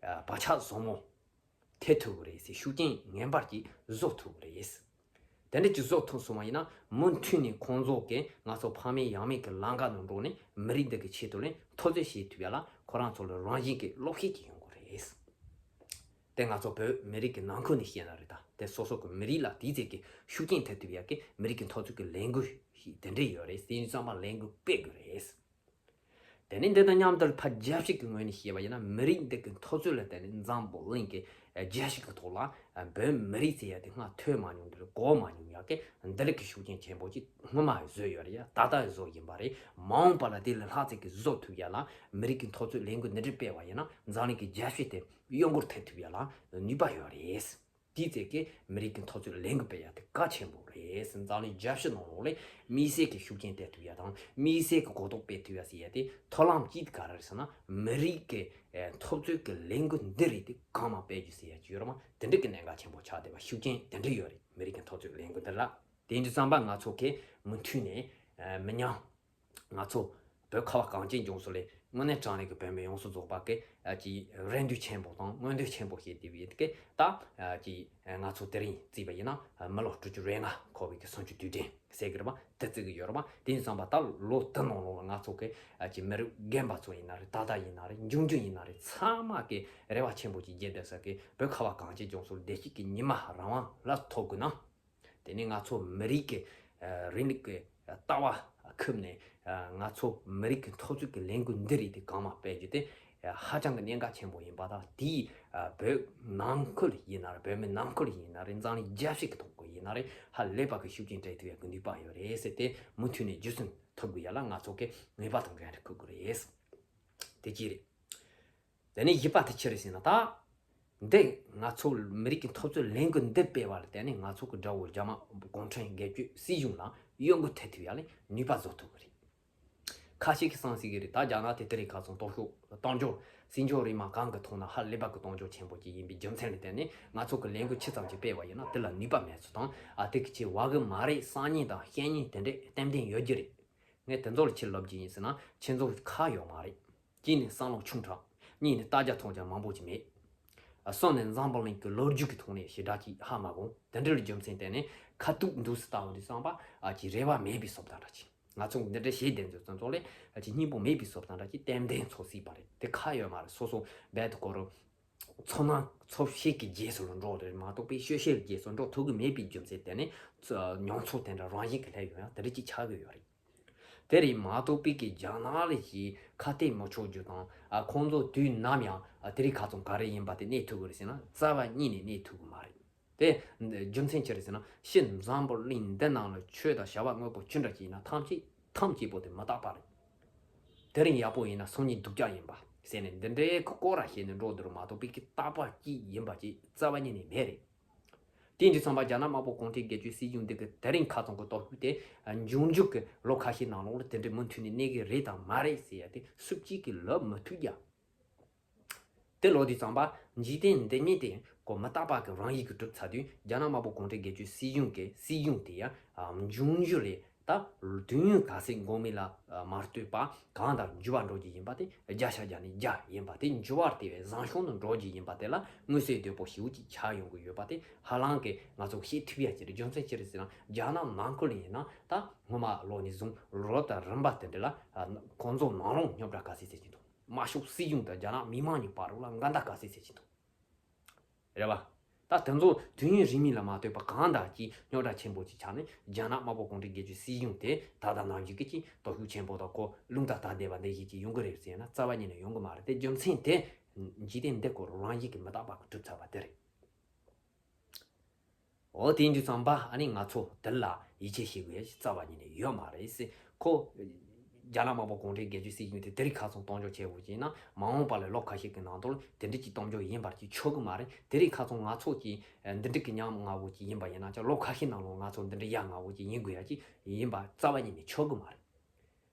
བག་ཆགས་བཟང་མོ་ཐེབས་ཐུབ་ཀྱི་རེད་ཟེར། ཤུགས་རྐྱེན་ངེས་པར་གྱིས་བཟོ་ཐུབ་ཀྱི་རེད། དེ་འདྲ་ཅིག་བཟོ་ཐུབ་སོང་བ་ཡིན་ན་མུ་མཐུད་ནས་ཁོང་ཚོ་གིས་ང་ཚོ་ཕ་མེས་ཡང་མེས་ཀྱི་ལམ་ཁ་ནང་འགྲོ་ནས་མི་རིགས་འདི་གི་ཆེད་དུ་ལས་འཐབ་རྩོད་བྱེད་ཐུབ་ཡ་ལ་ཁོ་རང་ཚོ་ལ་རང་བཞིན་གྱི་བློ་ཤེད་ཅིག་ཡོང་གི་རེད། དེ་ང་ཚོ་བོད་མི་རིགས་ཀྱི་ནང་ཁུལ་ནས་བཤད་ན་རེད། ད་དེ་སོ་སོ་གི་མི་རིགས་ལ་དེའི་ཚད་ཀྱི་ཤུགས་རྐྱེན་ཐེབས་ཐུབ་ཡ་གི་མི་རིགས་ཀྱི་འཐབ་རྩོད་ཀྱི་ལས་འགུལ་ཞིག་དེ་འདྲ་ཡོད་རེད། དེ་ཡིན་ཙང་མ་ལས་འགུལ་སྤེལ་དགོས་རེད། དེ་ནས་འདི་དང་མཉམ་དུ་ཕར་རྒྱལ་སྤྱི་གི་ངོས་ནས་བཤད་པ་ཡིན་ན། མི་རིགས་འདི་གི་འཐབ་རྩོད་ལ་བརྟེན་ནས་འཛམ་བུ་གླིང་གི་རྒྱལ་སྤྱི་གི་ཐོག་ལ་བོད་མི་རིགས་ཟེར་ཡ་དེ་སྔར་ཐོས་མ་མྱོང་དེ་གོ་མ་མྱོང་ཡ་གི་འདི་རིགས་ཀྱི་ཤུགས་རྐྱེན་ཆེན་པོ་ཅིག་སྔོན་མ་བཟོས་ཡོད་རེད་ཡ། ད་ལྟ་བཟོ་བཞིན་པ་རེད། མ་འོངས་པ་ལ་དེ་ལས་ལྷག་ཙམ་གྱི་བཟོ་ཐུབ་ཡ་ལ་མི་རིགས་ཀྱི་འཐབ་རྩོད་ལས་འགུལ་འདི་འདྲ་སྤེལ་བ་ཡིན་ན་འཛམ་གླིང་གི་རྒྱལ་སྤྱི་དེ་གཡོ་འགུལ་ཐེབས་ཐུབ་ཡ་ལ་ནུས་པ་ཡོད་རེད། དེའི་ཚད་ཀྱིས་མི་རིགས་ཀྱི་འཐབ་རྩོད་ལས་འགུལ་སྤེལ་ཡ་དེ་གལ་ཆེན་པོ་རེད། འཛམ་གླིང་རྒྱལ་སྤྱི་ནང་ལོགས་ལ་དམིགས་བསལ་གྱི་ཤུགས་རྐྱེན་སྤེལ་ཐུབ་ཡ་དང་དམིགས་བསལ་གྱི་གོ་རྟོགས་སྤེལ་ཐུབ་ཡ་ཟེར་ཡ་དེ་ཐབས་ལམ་གཅིག་དེ་ག་རེ་རེད་ཟེར་ན། མི་རིགས་ཀྱི་ཨེ་འཐབ་རྩོད་ཀྱི་ལས་འགུལ་འདི་རིགས་དེ་གང་མང་སྤེལ་རྒྱུ་ཟེར་ཡ་ཅིག་ཡོད་རེད་མ། དེ་འདྲ་གི་གནད་འགག་ཆེན་པོ་ཆགས་བསྡད་པ། ཤུགས་རྐྱེན་དེ་འདྲ་ཡོད་རེད་མི་རིགས་ཀྱི་འཐབ་རྩོད་ལས་འགུལ་འདི་ལ། དེ་འདྲ་བསམ་པ་ང་ཚོ་གིས་མུ་མཐུད་ནས་ཨེ་མི་ཉམས། ང་ཚོ་བོད་ཁ་བ་གངས་ཅན་ལྗོངས་སུ་ལས་དངོས་གནས་དྲང་གནས་ཀྱི་བོད་མི་ཡོངས་སུ་རྫོགས་པ་གི་ཨ་ཅིག་རེ་འདུན་ཆེན་པོ་དང་མངོན་འདོད་ཆེན་པོ་བྱེད་བསྡད་པའི་ཡིན་གི། ད་ཨ་ཅིག་ང་ཚོ་དེ་རིང་བརྩིས་པ་ཡིན་ན་མི་ལོ་དྲུག་ཅུ་རེ་ལྔ་འཁོར་བའི་གི་གསུང་ཆོས་དུས་དྲན་ཟེར་གི་རེད་པ། དེ་བརྩི་གི་ཡོད་རེད་པ། དེ་ཡིན་ཙང་པ་ད་ལོ་དེ་ནང་ལོགས་ལ་ང་ཚོ་གི་ཨ་ཅིག་མི་རབས་རྒན་པ་ཚོ་ཡིན་ན་རེད། ད་ལྟ་ཡིན་ན་རེད། འབྱུང་འགྱུར་ཡིན་ན་རེད། ཚང་མ་གི་རེ་བ་ཆེན་པོ་ཅིག་བརྗེད་བསྡད་ས་གི་བོད་ཁ་བ་གངས་ཅན་ལྗོངས་སུ་བདེ་སྐྱིད་ཀྱི་ཉི་མ་རང་དབང་ལ་ཐོབ་དགོས་ན། དེ་ནས་ང་ཚོ་མི་རིགས་ཀྱི་ཨ་རིང་ལུགས་ཀྱི་ལྟ་བ་ཁུར་ནས་ཨ་ང་ཚོ་མི་རིགས་ཀྱི་འཐབ་རྩོད་ཀྱི་ལས་འགུལ་འདི་རིགས་དེ་གང་མང་སྤེལ་རྒྱུ་དེ་ཨ་ཧ་ཅང་གི་གནད་འགག་ཆེན་པོ་ཡིན་པ་དང་། དེས་ཨ་བོད་ནང་ཁུལ་ཡིན་ན་རེད། བོད་མི་ནང་ཁུལ་ཡིན་ན་རེད། འཛམ་གླིང་རྒྱལ་སྤྱི་གི་ཐོག་གི་ཡིན་ན་རེད། ཧ་ལས་པ་གི་ཤུགས་རྐྱེན་སྤྲད་ཐུབ་ཡ་གི་ནུས་པ་ཡོད་རེད་ཟེར་ཏེ་མུ་མཐུད་ནས་རྒྱུ་མཚན་ཐོབ་དགོས་ཡ་ལ་ང་ཚོ་གི་ངེས་པ་དང་འགན་འཁྲི་འཁུར་དགོས་རེད། དེ་གཅིག་རེད། དེ་ནས་བཞི་པ་དེ་ཅི་རེད་ཟེར་ན། ད་ འདི་ང་ཚོ་མི་རིགས་ཀྱི་འཐབ་རྩོད་ལས་འགུལ་འདི་སྤེལ་བ་ལ་བརྟེན་ནས་ང་ཚོ་གི་དགྲ་བོ་རྒྱ་དམར་གུང་ཁྲན་སྒེར་གཅོད་སྲིད་གཞུང་ལ་གཡོ་འགུལ་ཐེབས་ཐུབ་ཡ་ལ་ནུས་པ་བཟོ་ཐུབ་ཀྱི་རེད། ཁ་ཤས་ཀྱིས་བསམ་སྲིད་ཀྱི་རེད། ད་རྒྱ་ནག་དེ་དེ་རིང་ཁ་སང་སྟོབས་ཤུགས་དལ་འབྱོར་སྲིད་འབྱོར་རིག་མ་གང་གི་ཐོག་ན་ཧ་ལས་པ་གི་དལ་འབྱོར་ཆེན་པོ་ཅིག་ཡིན་པའི་རྒྱུ་མཚན་ལ་བརྟེན་ནས་ང་ཚོ་གི་ལས་འགུལ་ཆི་ཙམ་ཅིག་སྤེལ་བ་ཡིན་ན་དེ་ལ་ནུས་པ་མེད་ཚུལ་དང་། ཨ་དེ་གི་ཆེ་བ་གི་མ་རེད། སང་ཉིན་དང་གཤེན་ཉིན་དེ་འདྲས་གཏན་གཏན་ཡོད་ཀྱི་རེད། ངས་དེ་ཚོ་ལ་ཕྱིར་ལབ་ཀྱི་ཡིན་ཟེར་ན་ཁྱེད་ཚོ་ཁག་ཡོད་མ་རེད། གཅིག་ནས་བསམ་བློ་ཆུང་དྲགས། གཉིས་ནས་ལྟ་རྒྱ་མཐོང་རྒྱ་མང་པོ་ཅིག་མེད། ཨ་གསུམ་ནས་འཛམ་བུ་གླིང་གི་ལོ་རྒྱུས་ཀྱི་ཐོག་ནས་ཞེ་དྲག་ཅིག་ཧ་མ་གོ། དེ་འདྲ་ལ་རྒྱུ་མཚན་བརྟེན་ནས་ཁ་ཐུག་འདུག་སེ་ལྟ་བ་དེ་བསམ་པ་ཨ་ཅིག་རེ་བ་མེད་པའི་བཟོ་ལྟ་འདྲ་ཅིག་ང་ཚོ་འདི་འདྲ་བྱེད་བསྡད་མཛད་ཙམ་ཚོགས་ལས་ཨ་ཅིག་སྙིང་པོ་མེད་པའི་བཟོ་ལྟ་འདྲ་ཅིག་ཏན་ཏན་ཚོར་སྲིད་པ་རེད། དེ་ཁག་ཡོད་མ་རེད། སོ་སོ་རྦད་དེ་ཁོ་རང་ཚོར་སྣང་ཚོར་ཤེས་ཀྱི་རྗེས་སུ་འགྲོ་རེད་མ་གཏོགས་པའི་ཤོད་ཤེས་ཀྱི་རྗེས་སུ་འགྲོ་ཐུབ་ཀྱི་མེད་པའི་རྒྱུ་མཚན་བརྟེན་ནས་མྱོང་ཚོར་དེ་འདྲ་རང་བཞིན་གྱི་སླེབས་ཡོང་ཡ་དེ་འདྲ་ཅིག་ཆགས་ཀྱི་ཡོད་རེད། དེ་རེད་མ་གཏོགས་པའི་གི་རྒྱ་ནག་ལ་ཞིག་ཁ་གཏད་མི་ཆོག་རྒྱུ་དང་། ཨ་ཁོང་ཚོ་དུས་ནམ་ཡང་ཨ་དེ་རིང་ཁ་སང་ག་རེ་ཡིན་པ་དེ་གནས་ཐུབ་ཀྱི་རེད་ཟེར་ན་རྩ་བ་ཉིད་ནས་གནས་ཐུབ་ཀྱི་མ་རེད། དེ་རྒྱུ་མཚན་ཅི་རེད་ཟེར་ན་ཕྱི་འཛམ་བུ་གླིང་འདི་ནང་ལ་ཆོས་དང་བྱ་བ་དངོས་པོ་ཅི་འདྲ་ཅིག་ཡིན་ན་ཐམས་ཅད་ཐམས་ཅད་པོ་དེ་མི་རྟག་པ་རེད། དེ་རིང་ཡག་པོ་ཡིན་ན་སང་ཉིན་སྡུག་ཅག་ཡིན་པ་ཟེར་ནས་འདི་འདྲའི་སྐོར་ར་བཤད་ནས་འགྲོ་འདུག་རེད་མ་གཏོགས་པའི་གི་རྟག་པ་གཅིག་ཡིན་པ་ཅིག་རྩ་བ་ཉིད་ནས་མེད་རེད། དེ་འདྲ་ཙམ་པ་རྒྱ་ནག་དམར་པོ་གུང་ཁྲན་སྒེར་གཅོད་སྲིད་གཞུང་འདི་གི་དེ་རིང་ཁ་ཚང་གི་སྟོབས་ཤུགས་དེ་འབྱུང་འགྱུར་གྱི་ལོ་ཁ་ཤས་ནང་ལོགས་ལ་དེ་འདྲའི་མུ་མཐུད་ནས་གནས་ཀྱི་རེད་དང་མ་རེད་ཟེར་ཡ་དེ་སུ་གཅིག་གིས་ལབ་མི་ཐུབ་ཀྱང་། དེ་ལོ་དུས་ཙམ་པ་འཇིག་རྟེན་འདི་ཉིད་དེ་གོ་མི་རྟག་པ་གི་རང་ཡིག་གི་གྲུབ་ཚར་དུས་རྒྱ་ནག་དམར་པོ་གུང་ཁྲན་སྒེར་གཅོད་སྲིད་གཞུང་གི་སྲིད་གཞུང་དེ་ཡང་འབྱུང་འགྱུར་ལས། ད་དུས་ཡུན་ག་ཚད་འགོར་མིན་ལ་མ་ལྟོས་པ་གང་ལྟར་འགྱུར་བ་འགྲོ་རྒྱུ་ཡིན་པ་དེ་བརྒྱ་ཆ་བརྒྱ་ནས་བརྒྱ་ཡིན་པ་དེ་འགྱུར་བ་དེ་བས་བཟང་ཤོས་ནང་འགྲོ་རྒྱུ་ཡིན་པ་དེ་ལ་མངོན་གསལ་དོད་པོ་ཞེ་པོ་ཅིག་ཆགས་ཡོང་གི་ཡོད་པ་དེ་ཧ་ལམ་གྱི་ང་ཚོ་ཤེས་ཐུབ་ཡ་ཅིག་རེད། རྒྱུ་མཚན་ཅི་རེད་ཟེར་ན་རྒྱ་ནག་ནང་ཁུལ་ཡིན་ན་ད་སྔོན་མ་ལོ་ནས་བཟུང་ལོ་དང་རིམ་པ་དེ་འདྲ་ལ་ཁོང་ཚོ་ནང་ལོགས་རྙོག་དྲ་ག་ཚད་ཚད་ཅིག་འདུག་དམར་ཤོག་སྲིད་གཞུང་དང་རྒྱ་ནག་མི་དམངས་གཉིས་བར་ལ་འགལ་ཟླ་ག་ཚད་ཚད་ཅིག་འདུག་རེད་བ། ད་དེ་ཚོ་དུས་ཡུན་རིང་མིན་ལ་མ་ལྟོས་པ་གང་ལྟར་གྱི་རྙོག་དྲ་ཆེན་པོ་ཅིག་ཆགས་ནས་རྒྱ་ནག་དམར་པོ་གུང་ཁྲན་སྒེར་གཅོད་སྲིད་གཞུང་དེ་ད་ལྟ་ནང་བཞིན་གྱི་ཅིག་སྟོབས་ཤུགས་ཆེན་པོ་དང་ཁོ་རླུང་རྟ་དར་བསྡད་པ་འདི་བཞིན་ཅིག་ཡོང་གི་རེད་ཟེར་ན་རྩ་བ་ཉིད་ནས་ཡོང་གི་མ་རེད། དེ་རྒྱུ་མཚན་དེ་འཇིག་རྟེན་འདི་ཁོ་རང་བཞིན་གྱི་མི་རྟག་པ་གི་གྲུབ་ཚར་བ་དེ་རེད། འོ་དེ་ཡིན་དུས་ཙམ་པ་ཨ་ནི་ང་ཚོ་དེ་ལ་ཡིད་ཆེས་བྱེད་དགོས་ཡ་ཞིག་རྩ་བ་ཉིད་ནས་ཡོད་མ་རེད་ཟེར། ཁོ་རྒྱ་ནག་དམར་པོ་གུང་ཁྲན་སྒེར་གཅོད་སྲིད་གཞུང་དེ་དེ་རིང་ཁ་སང་གཏོང་འཇོག་བྱས་པ་ཡིན་ན་མ་འོངས་པ་ལ་ལོ་ཁ་ཤས་ཀྱི་ནང་དུ་དེ་འདྲ་ཅིག་གཏོང་འཇོག་ཡིན་པར་ཅིག་ཆོག་གི་མ་རེད། དེ་རིང་ཁ་སང་ང་ཚོ་ཅིག་འདི་འདྲ་གི་ཉམ་ང་བོ་ཅིག་ཡིན་པ་ཡིན་ན་ཅང་ལོ་ཁ་ཤས་ནང་ལོགས་ང་ཚོ་འདི་འདྲ་ཡ་ང་བོ་ཅིག་ཡིན་དགོས་ཡ་ཅིག་ཡིན་པ་རྩ་བ་ཉིད་ནས་ཆོག་གི་མ་རེད།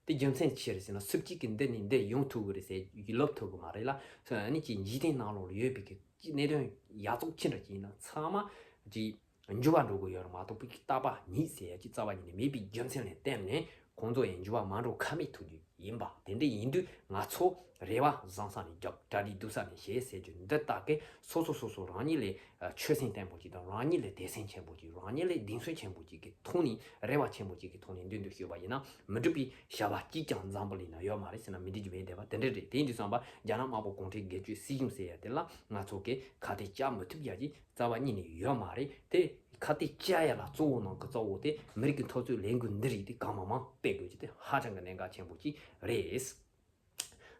དེ་རྒྱུ་མཚན་ཅི་རེད་ཟེར་ན་སུ་གཅིག་གིས་འདི་ནས་འདི་ཡོང་ཐུབ་གི་རེད་ཟེར་ལབ་ཐུབ་གི་མ་རེད་ལ། ཨ་ནི་ཅིག་འཇིག་རྟེན་ནང་ལོགས་ལ་ཡོད་པའི་གི་གནད་དོན་ཡ་ཙོག་ཅི་འདྲ་ཅིག་ཡིན་ན་ཚང་མ་ཅིག་འགྱུར་བ་འགྲོ་གི་ཡོད་རེད་མ་གཏོགས་པའི་རྟག་པ་ཉིད་ཟེར་ཡ་ཅིག་རྩ་བ་ཉིད་ནས་མེད་པའི་རྒྱུ་མཚན་ལ་བརྟེན་ནས་ཁོང་ཚོ་ཡང་འགྱུར་བ་མ་འགྲོ་ཁ་མེད་ཐུག་རྒྱུ་ཡིན་པ། དེ་འདྲ་ཡིན་དུས་ང་ཚོ་རེ་བ་བཟང་ས་ནས་རྒྱབ་གྲ་སྒྲིག་སྡུག་ས་ནས་བྱེད་ཟེར་རྒྱུ་འདི་ལྟ་གི་སོ་སོ་སོ་སོ་རང་ཉིད་ལས་ཆོད་སེམས་བརྟན་པོ་ཅིག་དང་རང་ཉིད་ལས་དད་སེམས་ཆེན་པོ་ཅིག་རང་ཉིད་ལས་གདེང་ཚོད་ཆེན་པོ་ཅིག་གི་ཐོག་ནས་རེ་བ་ཆེན་པོ་ཅིག་གི་ཐོག་ནས་མདུན་དུ་བསྐྱོད་པ་ཡིན་ན་མི་འགྲུབ་པའི་བྱ་བ་གཅིག་ཀྱང་འཛམ་བུ་གླིང་ན་ཡོད་མ་རེད་ཟེར་ན་མི་འགྲིག་རྒྱུ་མེད་བསྡད་པ་དེ་འདྲ་རེད། དེ་ཡིན་དུས་ཙམ་པ་རྒྱ་ནག་དམར་པོ་གུང་ཁྲན་སྒེར་གཅོད་སྲིད་གཞུང་ཟེར་ཡ་དེ་ལ་ང་ཚོ་གི་ཁ་གཏད་བཅག་མི་ཐུབ་ཡ་གི་རྩ་བ་ཉིད་ནས་ཡོད་མ་རེད། དེ་ཁ་གཏད་བཅག་ཡ་ལ་གཙོ་བོ་ནང་གི་གཙོ་བོ་དེ་མི་རིགས་ཀྱི་འཐབ་རྩོད་ལས་འགུལ་འདི་རིགས་དེ་གང་མང་མང་སྤེལ་དགོས་ཀྱི་དེ་ཧ་ཅང་གི་གནད་འགག་ཆེན་པོ་ཅིག་རེད།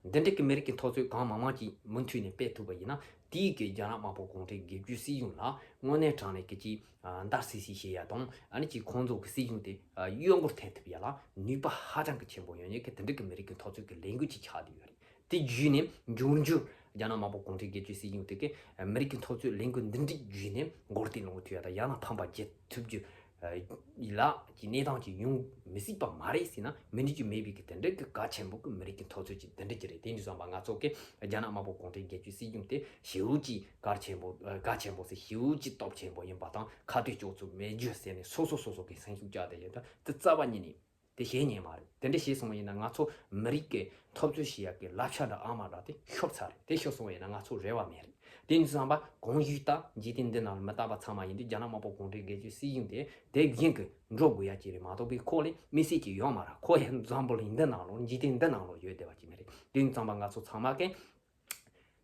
འདི་འདྲ་གི་མི་རིགས་ཀྱི་འཐབ་རྩོད་གང་མང་མང་ཅིག་མུ་མཐུད་ནས་སྤེལ་ཐུབ་པ་ཡིན་ན་དེའི་གི་རྒྱ་ནག་དམར་པོ་གུང་ཁྲན་སྒེར་གཅོད་སྲིད་གཞུང་ལ་དངོས་གནས་དྲང་གནས་ཀྱི་ཅིག་འདར་སིག་སིག་བྱེད་ཡ་དང་ཨ་ནི་ཅིག་ཁོང་ཚོ་གི་སྲིད་གཞུང་དེ་གཡོ་འགུལ་ཐེབས་ཐུབ་ཡ་ལ་ནུས་པ་ཧ་ཅང་གི་ཆེན་པོ་ཡོད་མཁན་གི་དེ་འདྲ་གི་མི་རིགས་ཀྱི་འཐབ་རྩོད་ཀྱི་ལས་འགུལ་ཅིག་ཆགས་བསྡད་ཡོད་རེད། དེ་བརྒྱུད་ནས་འབྱུང་འགྱུར་རྒྱ་ནག་དམར་པོ་གུང་ཁྲན་སྒེར་གཅོད་སྲིད་གཞུང་དེ་གས་མི་རིགས་ཀྱི་འཐབ་རྩོད་ལས་འགུལ་འདི་འདྲའི་བརྒྱུད་ནས་མགོ་རྟིང་སློང་ཐུབ་ཡ་དང་ཡང་ན་ཕམ་པ་རྒྱག་ཐུབ་རྒྱུ་ལ་གི་གནས་སྟངས་ཀྱི་ཡོང་མི་སྲིད་པ་མ་རེད་ཟེར་ན་མི་འགྲིག་རྒྱུ་མེད་པའི་གི་དེ་འདྲ་གི་གལ་ཆེན་པོ་གི་མི་རིགས་ཀྱི་འཐབ་རྩོད་ཀྱི་དེ་འདྲ་ཅིག་རེད། དེ་འདྲ་སོང་བ་ང་ཚོ་གི་རྒྱ་ནག་དམར་པོ་གུང་ཁྲན་སྒེར་གཅོད་སྲིད་གཞུང་དེ་ཞེ་པོ་ཅིག་གལ་ཆེན་པོ་གལ་ཆེན་པོ་ཟེར་ཞེ་པོ་ཅིག་སྟོབས་ཆེན་པོ་ཡིན་པ་དང་ཁ་གཏད་གཅོག་ཚུལ་མེད་རྒྱུ་ཟེར་ནས་སོ་སོ་སོ་སོ་གི་སེམས་ཤུགས་བཅག་བསྡད་ཡོད་ད་དེ་རྩ་བ་ཉིད་ནས། དེ་བྱེད་ཉན་མ་རེད། དེ་འདྲ་བྱས་སོང་བ་ཡིན་ན་ང་ཚོ་མི་རིགས་ཀྱི་འཐབ་རྩོད་བྱེད་ཡག་གི་ལབ་ཆ་འདྲ་ཨ་མ་འདྲ་དེ་ཤོར་ཚར་རེད། དེ་ཤོར་སོང་བ་ཡིན་ན་ང་ཚོ་རེ་བ་མེད་རེད། དེ་ཡིན་དུས་ཙམ་པ་གང་ཞིག་ད་འཇིག་རྟེན་འདི་ནང་ལ་མི་རྟག་པ་ཚང་མ་ཡིན་དུས་རྒྱ་ནག་དམར་པོ་གུང་ཁྲན་སྒེར་གཅོད་སྲིད་གཞུང་དེ་དེ་བཞིན་གྱི་འགྲོ་དགོས་ཡག་ཅིག་རེད་མ་གཏོགས་པའི་ཁོ་ལས་དམིགས་བསལ་གྱི་ཡོད་མ་རེད། ཁོ་ཡང་འཛམ་བུ་གླིང་འདི་ནང་ལོགས་འཇིག་རྟེན་འདི་ནང་ལོགས་ཡོད་བསྡད་པ་ཅིག་མ་རེད། དེ་ཡིན་དུས་ཙམ་པ་ང་ཚོ་ཚང་མ་གས་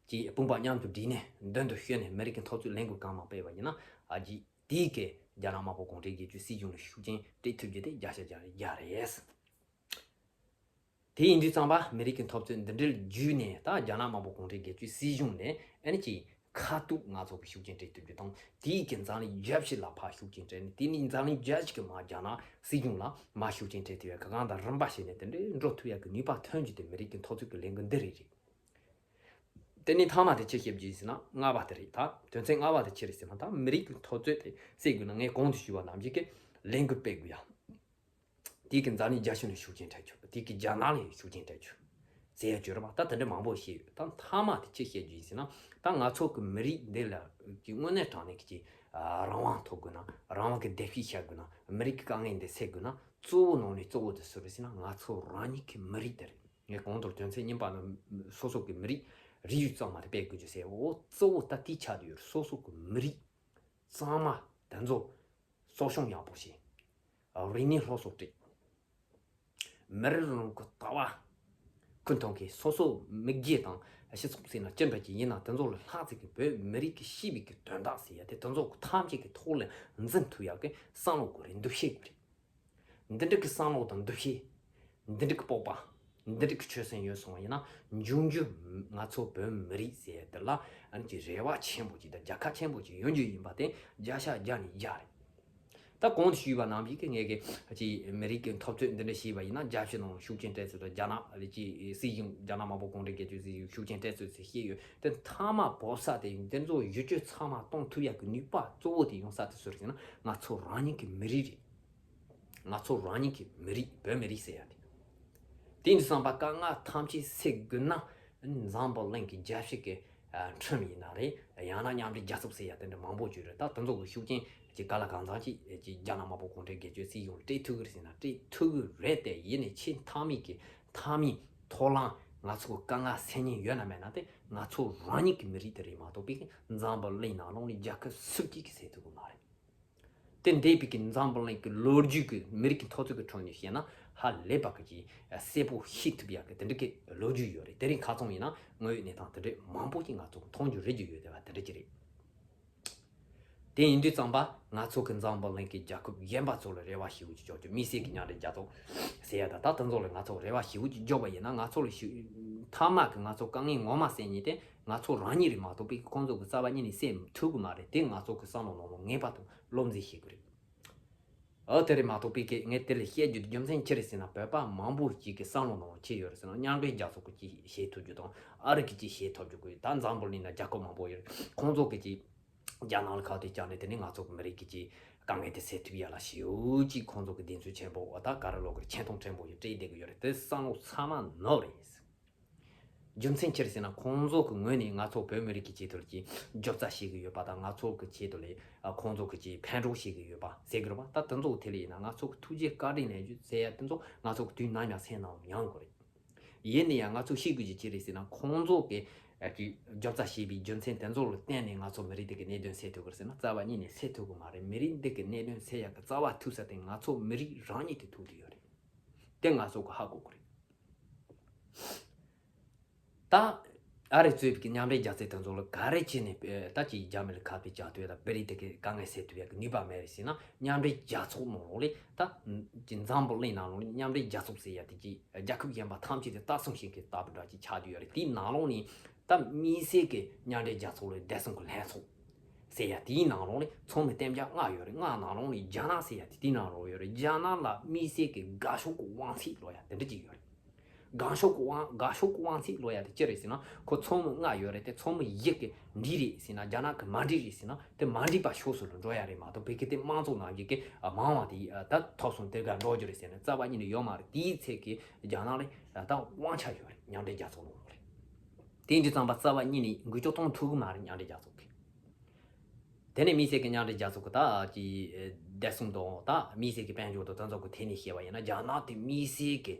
ཀྱི་དཔུང་པ་མཉམ་དུ་བསྒྲིལ་ནས་མདུན་དུ་བསྐྱོད་ནས་མི་རིགས་ཀྱི་འཐབ་རྩོད་ལས་འགུལ་གང་མང་སྤེལ་བ་ཡིན་ན་ཨ་ཅིག་དེའི་གི་རྒྱ་ནག་དམར་པོ་གུང་ཁྲན་སྒེར་གཅོད་སྲིད་གཞུང་ལ་ཤུགས་རྐྱེན་སྤྲད་ཐུབ་རྒྱུ་དེ་བརྒྱ་ཆ་བརྒྱ་རེད། དེ་ཡིན་དུས་ཙམ་པ་མི་རིགས་ཀྱི་འཐབ་རྩོད་འདི་འདྲའི་བརྒྱུད་ནས་ད་རྒྱ་ནག་དམར་པོ་གུང་ཁྲན་སྒེར་གཅོད་སྲིད་གཞུང་ནས་ཨ་ནི་ཅིག་ཁ་ཐུག་ང་ཚོ་གི་ཤུགས་རྐྱེན་སྤྲད་ཐུབ་རྒྱུ་དང་དེའི་གི་འཛམ་གླིང་རྒྱལ་སྤྱི་ལ་ཕར་ཤུགས་རྐྱེན་སྤྲད་ནས་དེ་ནས་འཛམ་གླིང་རྒྱལ་སྤྱི་གི་མར་རྒྱ་ནག་སྲིད་གཞུང་ལ་མར་ཤུགས་རྐྱེན་སྤྲད་ཐུབ་ཡ་གི་གང་དང་རིམ་པ་བྱས་ནས་དེ་འདྲའི་འགྲོ་ཐུབ་ཡ་གི་ནུས་པ་ཐོན་རྒྱུ་དེ་མི་རིགས་ཀྱི་འཐབ་རྩོད་ཀྱི་ལས་འགུལ་འདི་རེད་རེད། དེ་ནས་མཐའ་མ་དེ་ཅི་བཤད་རྒྱུ་ཡིན་ཟེར་ན། ལྔ་པ་དེ་རེད། ད་དོན་ཚན་ལྔ་པ་དེ་ཅི་རེད་ཟེར་ན། ད་མི་རིགས་ཀྱི་འཐབ་རྩོད་དེ་སེལ་དགོས་ན་ངས་གོང་དུ་ཞུས་པ་ནང་བཞིན་གྱི་ལས་འགུལ་སྤེལ་དགོས་ཡ། དེའི་གི་འཛམ་གླིང་རྒྱལ་ཤོས་ནས་ཤུགས་རྐྱེན་སྤྲད་རྒྱུ། དེའི་གི་རྒྱ་ནག་ལ་ཤུགས་རྐྱེན་སྤྲད་རྒྱུ་ཟེར་ཡ་བརྗོད་རེད་པ། ད་དེ་འདྲ་མང་པོ་བཤད་ཡོད། ད་མཐའ་མ་དེ་ཅི་བཤད་རྒྱུ་ཡིན་ཟེར་ན། ད་ང་ཚོ་གི་མི་རིགས་འདི་ལ་གི་དངོས་གནས་དྲང་གནས་ཀྱི་རང་དབང་ཐོབ་དགོས་ན། རང་དབང་གི་བདེ་སྐྱིད་ཤར་དགོས་ན། མི་རིགས་ཀྱི་དཀའ་ངལ་འདི་སེལ་དགོས་ན། གཙོ་བོ་ནང་ནས་གཙོ་བོ་དེ་སུ་རེད་ཟེར་ན། ང་ཚོ་རང་ཉིད་ཀྱི་མི་རིགས་དེ་རེད། ངས་གོང་དུ་དོན་ཚན་གཉིས་པ་ནང་སོ་སོ་གི་མི་རིགས་རིགས་རུས་གཙང་མ་དེ་སྤེལ་དགོས་རྒྱུ་ཟེར། འོ་གཙོ་བོ་ད་དེ་ཆགས་བསྡད་ཡོད་རེད། སོ་སོ་གི་མི་རིགས་གཙང་མ་དེ་ཚོ་གསོ་སྐྱོང་ཡག་པོ་བྱས། རིག་གནས་སློབ་གསོ་སྤྲད། མི་རིགས་རང་གི་ལྟ་བ་ཀུན་མཐུན་གྱི། སོ་སོ་མི་སྒེར་དང་སྤྱི་ཚོགས་ཟེར་ན་ཅི་འདྲ་ཅིག་ཡིན་ན། དེ་ཚོ་ལ་ལྷག་ཙམ་གྱི་བོད་མི་རིགས་ཀྱི་སྐྱིད་པའི་གི་དོན་དག་ཟེར་ཡ་དེ། དེ་ཚོ་ཐམས་ཅད་ཀྱི་ཐོག་ལ་འཛིན་ཐུབ་ཡག་གི་བསམ་བློ་དགོས་རེད། འདུ་ཤེས་དགོས་རེད། འདི་འདྲ་གི་བསམ་བློ་དང་འདུ་ཤེས། འདི་འདྲ་གི་སྤོབས་པ། འདི་འདྲ་གི་ཆོད་སེམས་ཡོད་སོང་བ་ཡིན་ན། འབྱུང་འགྱུར་ང་ཚོ་བོད་མི་རིགས་ཟེར་དེ་ལ་ཨ་ནི་ཅིག་རེ་བ་ཆེན་པོ་ཅིག་དང་རྒྱལ་ཁ་ཆེན་པོ་ཅིག་ཡོང་རྒྱུ་ཡིན་པ་དེ་བརྒྱ་ཆ་བརྒྱ་ནས་བརྒྱ་རེད། ད་གོང་དུ་ཞུས་པ་ནང་བཞིན་གྱི་ངས་གི་ཅིག་མི་རིགས་ཀྱི་འཐབ་རྩོད་འདི་འདྲ་བྱས་པ་ཡིན་ན། རྒྱལ་སྤྱི་ནང་ཤུགས་རྐྱེན་སྤྲད་ཚུལ་དང་། རྒྱ་ནག་ལ་ཅིག་སྲིད་གཞུང་། རྒྱ་ནག་དམར་པོ་གུང་ཁྲན་སྒེར་གཅོད་སྲིད་གཞུང་ཤུགས་རྐྱེན་སྤྲད་ཚུལ་ཟེར་བཤད་ཡོད། དེ་མཐའ་མ་བོར་ས་དེ་ཡིན། དེ་ཚོ་བསྒྱུར་བཅོས་ཚང་མ་གཏོང་ཐུབ་ཡག་གི་ནུས་པ་གཙོ་བོ་དེ་ཡོང་ས་དེ་སུ་རེད་ཟེར་ན། ང་ཚོ་རང་ཉིད་ཀྱི་མི་རིགས་རེད། ང་ཚོ་རང་ཉིད་ཀྱི་མི་རིགས། བོད་མི་རིགས་ཟེར་ཡ་དེ། དེ་འདྲ་བསམ་པ། དཀའ་ངལ་ཐམས་ཅད་སེལ་དགོས་ན། འཛམ་བུ་གླིང་གི་རྒྱལ་སྤྱི་གི་ཨ་ཁྲིམས་ཡིན་ན་རེད། ཡང་ན་མཉམ་འབྲེལ་རྒྱལ་ཚོགས་ཟེར་ཡ་དེ་འདྲ་མང་པོ་ཅིག་རེད། ད་དེ་ཚོ་གི་ཤུགས་རྐྱེན་ཅིག་ག་ལ་གང་འཚམ་ཅིག་ཅིག་རྒྱ་ནག་དམར་པོ་གུང་ཁྲན་སྒེར་གཅོད་སྲིད་གཞུང་ལ་སྤྲད་ཐུབ་ཀྱི་རེད་ཟེར་ན། སྤྲད་ཐུབ་ཀྱི་རེད་དེ། ཡིན་ནའི་ཆེས་མཐའ་མའི་གི་མཐའ་མའི་ཐོག་ལམ། ང་ཚོ་གི་དཀའ་ངལ་སེལ་མཁན་ཡོད་ན་མེད་ན་དེ་ང་ཚོ་རང་ཉིད་ཀྱི་མི་རིགས་དེ་རེད་མ་གཏོགས་པའི་གི་འཛམ་བུ་གླིང་ནང་ལོགས་ནས་རྒྱལ་ཁབ་སུ་གཅིག་གིས་སེལ་ཐུབ་ཀྱི་མ་རེད། དེ་འདས་པའི་གི་འཛམ་བུ་གླིང་གི་ལོ་རྒྱུས་ཀྱི་མི་རིགས་ཀྱི་འཐབ་རྩོད་ཀྱི་ཁྲོད་ནས་བཤད་ན། ཧ་ལས་པ་གི་ཅིག་གསལ་པོ་ཤེས་ཐུབ་ཡག་གི་དེ་འདྲ་གི་ལོ་རྒྱུས་ཡོད་རེད། དེ་རིང་ཁ་རྩང་ཡིན་ན་དངོས་ཡོད་གནས་སྟངས་དེ་འདྲ་མང་པོ་ཅིག་ང་ཚོ་མཐོང་རྒྱུ་རེད་རྒྱུ་ཡོད་བསྡད་པ་དེ་འདྲ་ཅིག་རེད། དེ་ཡིན་དུས་ཙམ་པ་ང་ཚོ་གི་འཛམ་བུ་གླིང་གི་རྒྱལ་ཁབ་གཞན་པ་ཚོ་ལ་རེ་བ་ཞེ་པོ་ཅིག་བཅོལ་རྒྱུ། དམིགས་བསལ་གྱི་མཉམ་འབྲེལ་རྒྱལ་ཚོགས་ཟེར་ཡ་ད་ད་དེ་ཚོ་ལ་ང་ཚོ་རེ་བ་ཞེ་པོ་ཅིག་བཅོལ་བ་ཡིན་ན། ང་ཚོ་ལ་ཞུ་མཐའ་མ་གི་ང་ཚོ་དཀའ་ངལ་ངོ་མ་སེལ་མཁན་དེ་ང་ཚོ་རང་ཉིད་རེད་མ་གཏོགས་པའི་ཁོང་ཚོ་གི་རྩ་བ་ཉིད་ནས་སེལ་ཐུབ་ཀྱི་མ་རེད། དེ་ང་ཚོ་གི་བསམ་བློ་ནང་ལ་ངེས་པར་དུ་སློབ་འཛིན་བྱེད་དགོས་རེད། ཨ་དེ་རེད་མ་གཏོགས་པའི་གི་ངས་དེ་ལ་བཤད་རྒྱུ་རྒྱུ་མཚན་ཅི་རེད་ཟེར་ན། བོད་པ་མང་པོ་ཞིག་གི་བསམ་བློ་ནང་ལ་ཅི་ཡོད་རེད་ཟེར་ན། མཉམ་འབྲེལ་རྒྱལ་ཚོགས་ཀྱིས་ཅིག་བྱེད་ཐུབ་རྒྱུ་དང་། ཨ་རི་གིས་ཅིག་བྱེད་ཐུབ་རྒྱུ་གི། ད་འཛམ་བུ་གླིང་ན་རྒྱལ་ཁབ་མང་པོ་ཡོད་རེད། ཁོང་ཚོ་གིས་ཅིག་རྒྱ་ནག་ལ་ཁ་གཏད་བཅག་ནས། དེ་ནས་ང་ཚོ་གི་མི་རིགས་ཀྱི་ཅིག་དཀའ་ངལ་དེ་སེལ་ཐུབ་ཡ་ལ་ཞེ་པོ་ཅིག་ཁོང་ཚོ་གི་གདེང་ཚོད་ཆེན་པོ། འོ་ད་ག་རེ་ལབ་དགོས་རེད། ཆེ་མཐོང་ཆེན་པོ་ཞིག་སྤྲད་བསྡད་ཀྱི་ཡོད་རེད། དེ་བསམ་བློ་ཚང་མ་ནོར་རེད། རྒྱུ་མཚན་ཅི་རེད་ཟེར་ན། ཁོང་ཚོ་གི་ངོས་ནས་ང་ཚོ་བོད་མི་རིགས་ཀྱི་ཆེད་དུ་ལ་ཅིག་རྒྱབ་རྩ་བྱེད་ཀྱི་ཡོད་པ་དང་། ང་ཚོ་གི་ཆེད་དུ་ལ་ཨ་ཁོང་ཚོ་གི་ཅིག་ཕན་གྲོགས་བྱེད་ཀྱི་ཡོད་པ་ཟེར་གྱི་རེད་པ། ད་དེ་ཚོ་དེ་ལ་ཡིན་ན་ང་ཚོ་གི་ཐུགས་རྗེ་བཀའ་དྲིན་ལན་ཞུ་ཟེར་ཡ་དེ་ཚོ་ང་ཚོ་གི་དུས་ནམ་ཡང་སེམས་ནང་ཉར་དགོས་རེད། ཡིན་ན་ཡང་ང་ཚོ་ཤེས་དགོས་ཀྱི་ཅི་རེད་ཟེར་ན། ཁོང་ཚོ་གི་ཨ་ཅིག་རྒྱབ་རྩ་བྱས་པའི་རྒྱུ་མཚན་དེ་ཚོ་ལ་བརྟེན་ནས་ང་ཚོ་མི་རིགས་དེ་གི་གནད་དོན་སེལ་ཐུབ་ཀྱི་རེད་ཟེར་ན། རྩ་བ་ཉིད་ནས་སེལ་ཐུབ་ཀྱི་མ་རེད། མི་རིགས་འདི་གི་གནད་དོན་སེལ་ཡག་གི་རྩ་བ་ཐུག་ས་དེ་ང་ཚོ་མི་རིགས་རང་ཉིད་དེ་ཐུག་བསྡད་ཡོད་རེད། དེ་ང་ཚོ་གི་ཧ་གོ་དགོས་རེད། ད་ཨ་རི་གཙོས་པའི་གི་མཉམ་འབྲེལ་རྒྱལ་ཚོགས་དེ་ཚོ་ལ་ག་རེ་བྱས་ནས་ཨེ་ད་ཅིག་རྒྱ་མི་ལ་ཁ་གཏད་བཅག་ཐུབ་ཡ་དང་། བོད་རིགས་དེ་གི་དཀའ་ངལ་སེལ་ཐུབ་ཡ་གི་ནུས་པ་མེད་རེད་ཟེར་ན། མཉམ་འབྲེལ་རྒྱལ་ཚོགས་ནང་ལོགས་ལ་ད་ཅིག་འཛམ་བུ་གླིང་ནང་ལོགས་ལ་མཉམ་འབྲེལ་རྒྱལ་ཚོགས་ཟེར་ཡ་དེ་ཅིག་རྒྱལ་ཁབ་གཞན་པ་ཐམས་ཅད་དེ་ལྟ་སྲུང་བྱེད་མཁན་ལྟ་བུ་འདྲ་ཅིག་ཆགས་བསྡད་ཡོད་རེད། དེའི་ནང་ལོགས་ནས་ད་དམིགས་བསལ་གྱི་མཉམ་འབྲེལ་རྒྱལ་ཚོགས་ལ་བདེ་སྲུང་གི་ལྷན་ཚོགས་ཟེར་ཡ་དེའི་ནང་ལོགས་ནས་ཚོགས་མི་བདུན་བརྒྱ་ལྔ་ཡོད་རེད། ལྔ་ནང་ལོགས་ནས་རྒྱ་ནག་ཟེར་ཡ་དེ་དེའི་ནང་ལོགས་ཡོད་རེད། རྒྱ་ནག་ལ་དམིགས་བསལ་གྱི་དགའ་ཕྱོགས་ཀྱི་དབང་ཚད་ལོག་ཡ་དེ་འདྲ་ཅིག་ཡོད་རེད། དགའ་ཕྱོགས་ཀྱི་དབང་དགའ་ཕྱོགས་ཀྱི་དབང་ཚད་ལོག་ཡ་དེ་ཅི་རེད་ཟེར་ན། ཁོ་ཚོགས་མི་ལྔ་ཡོད་རེད། དེ་ཚོགས་མི་བཞི་གིས་འགྲིག་རེད་ཟེར་ན། རྒྱ་ནག་གིས་མ་འགྲིག་རེད་ཟེར་ན། དེ་མ་འགྲིག་པ་ཕྱོགས་སུ་ལ་འགྲོ་ཡ་རེད་མ་གཏོགས། བོད་ཀྱི་དེ་དམངས་གཙོ་ནང་བཞིན་གྱི་མང་བ་དེ་ད་ཐོབ་སོང་དེ་ག་འགྲོ་རྒྱུ་རེད་ཟེར་ན་རྩ་བ་ཉིད་ནས་ཡོད་མ་རེད། དེའི་ཚད་ཀྱི་རྒྱ་ནག་ལ་ད་དབང་ཆ་ཡོད་རེད། མཉམ་འབྲེལ་རྒྱལ་ཚོགས་ནང་ལོགས་ལ། དེ་ཡིན་དུས་ཙམ་པ་རྩ་བ་ཉིད་ནས་འགུལ་སྐྱོད་གཏོང་ཐུབ་ཀྱི་མ་རེད། མཉམ་འབྲེལ་རྒྱལ་ཚོགས་ཀྱིས། དེ་ནས་དམིགས་བསལ་གྱི་མཉམ་འབྲེལ་རྒྱལ་ཚོགས་ཀྱི་ད་ཀྱི་བདེ་སྲུང་དང་། ད་དམིགས་བསལ་གྱི་དཔལ་འབྱོར་དང་དེ་ཚོ་གི་ཐད་ནས་བཤད་པ་ཡིན་ན། རྒྱ་ནག་དེ་དམིགས་བསལ་གྱི་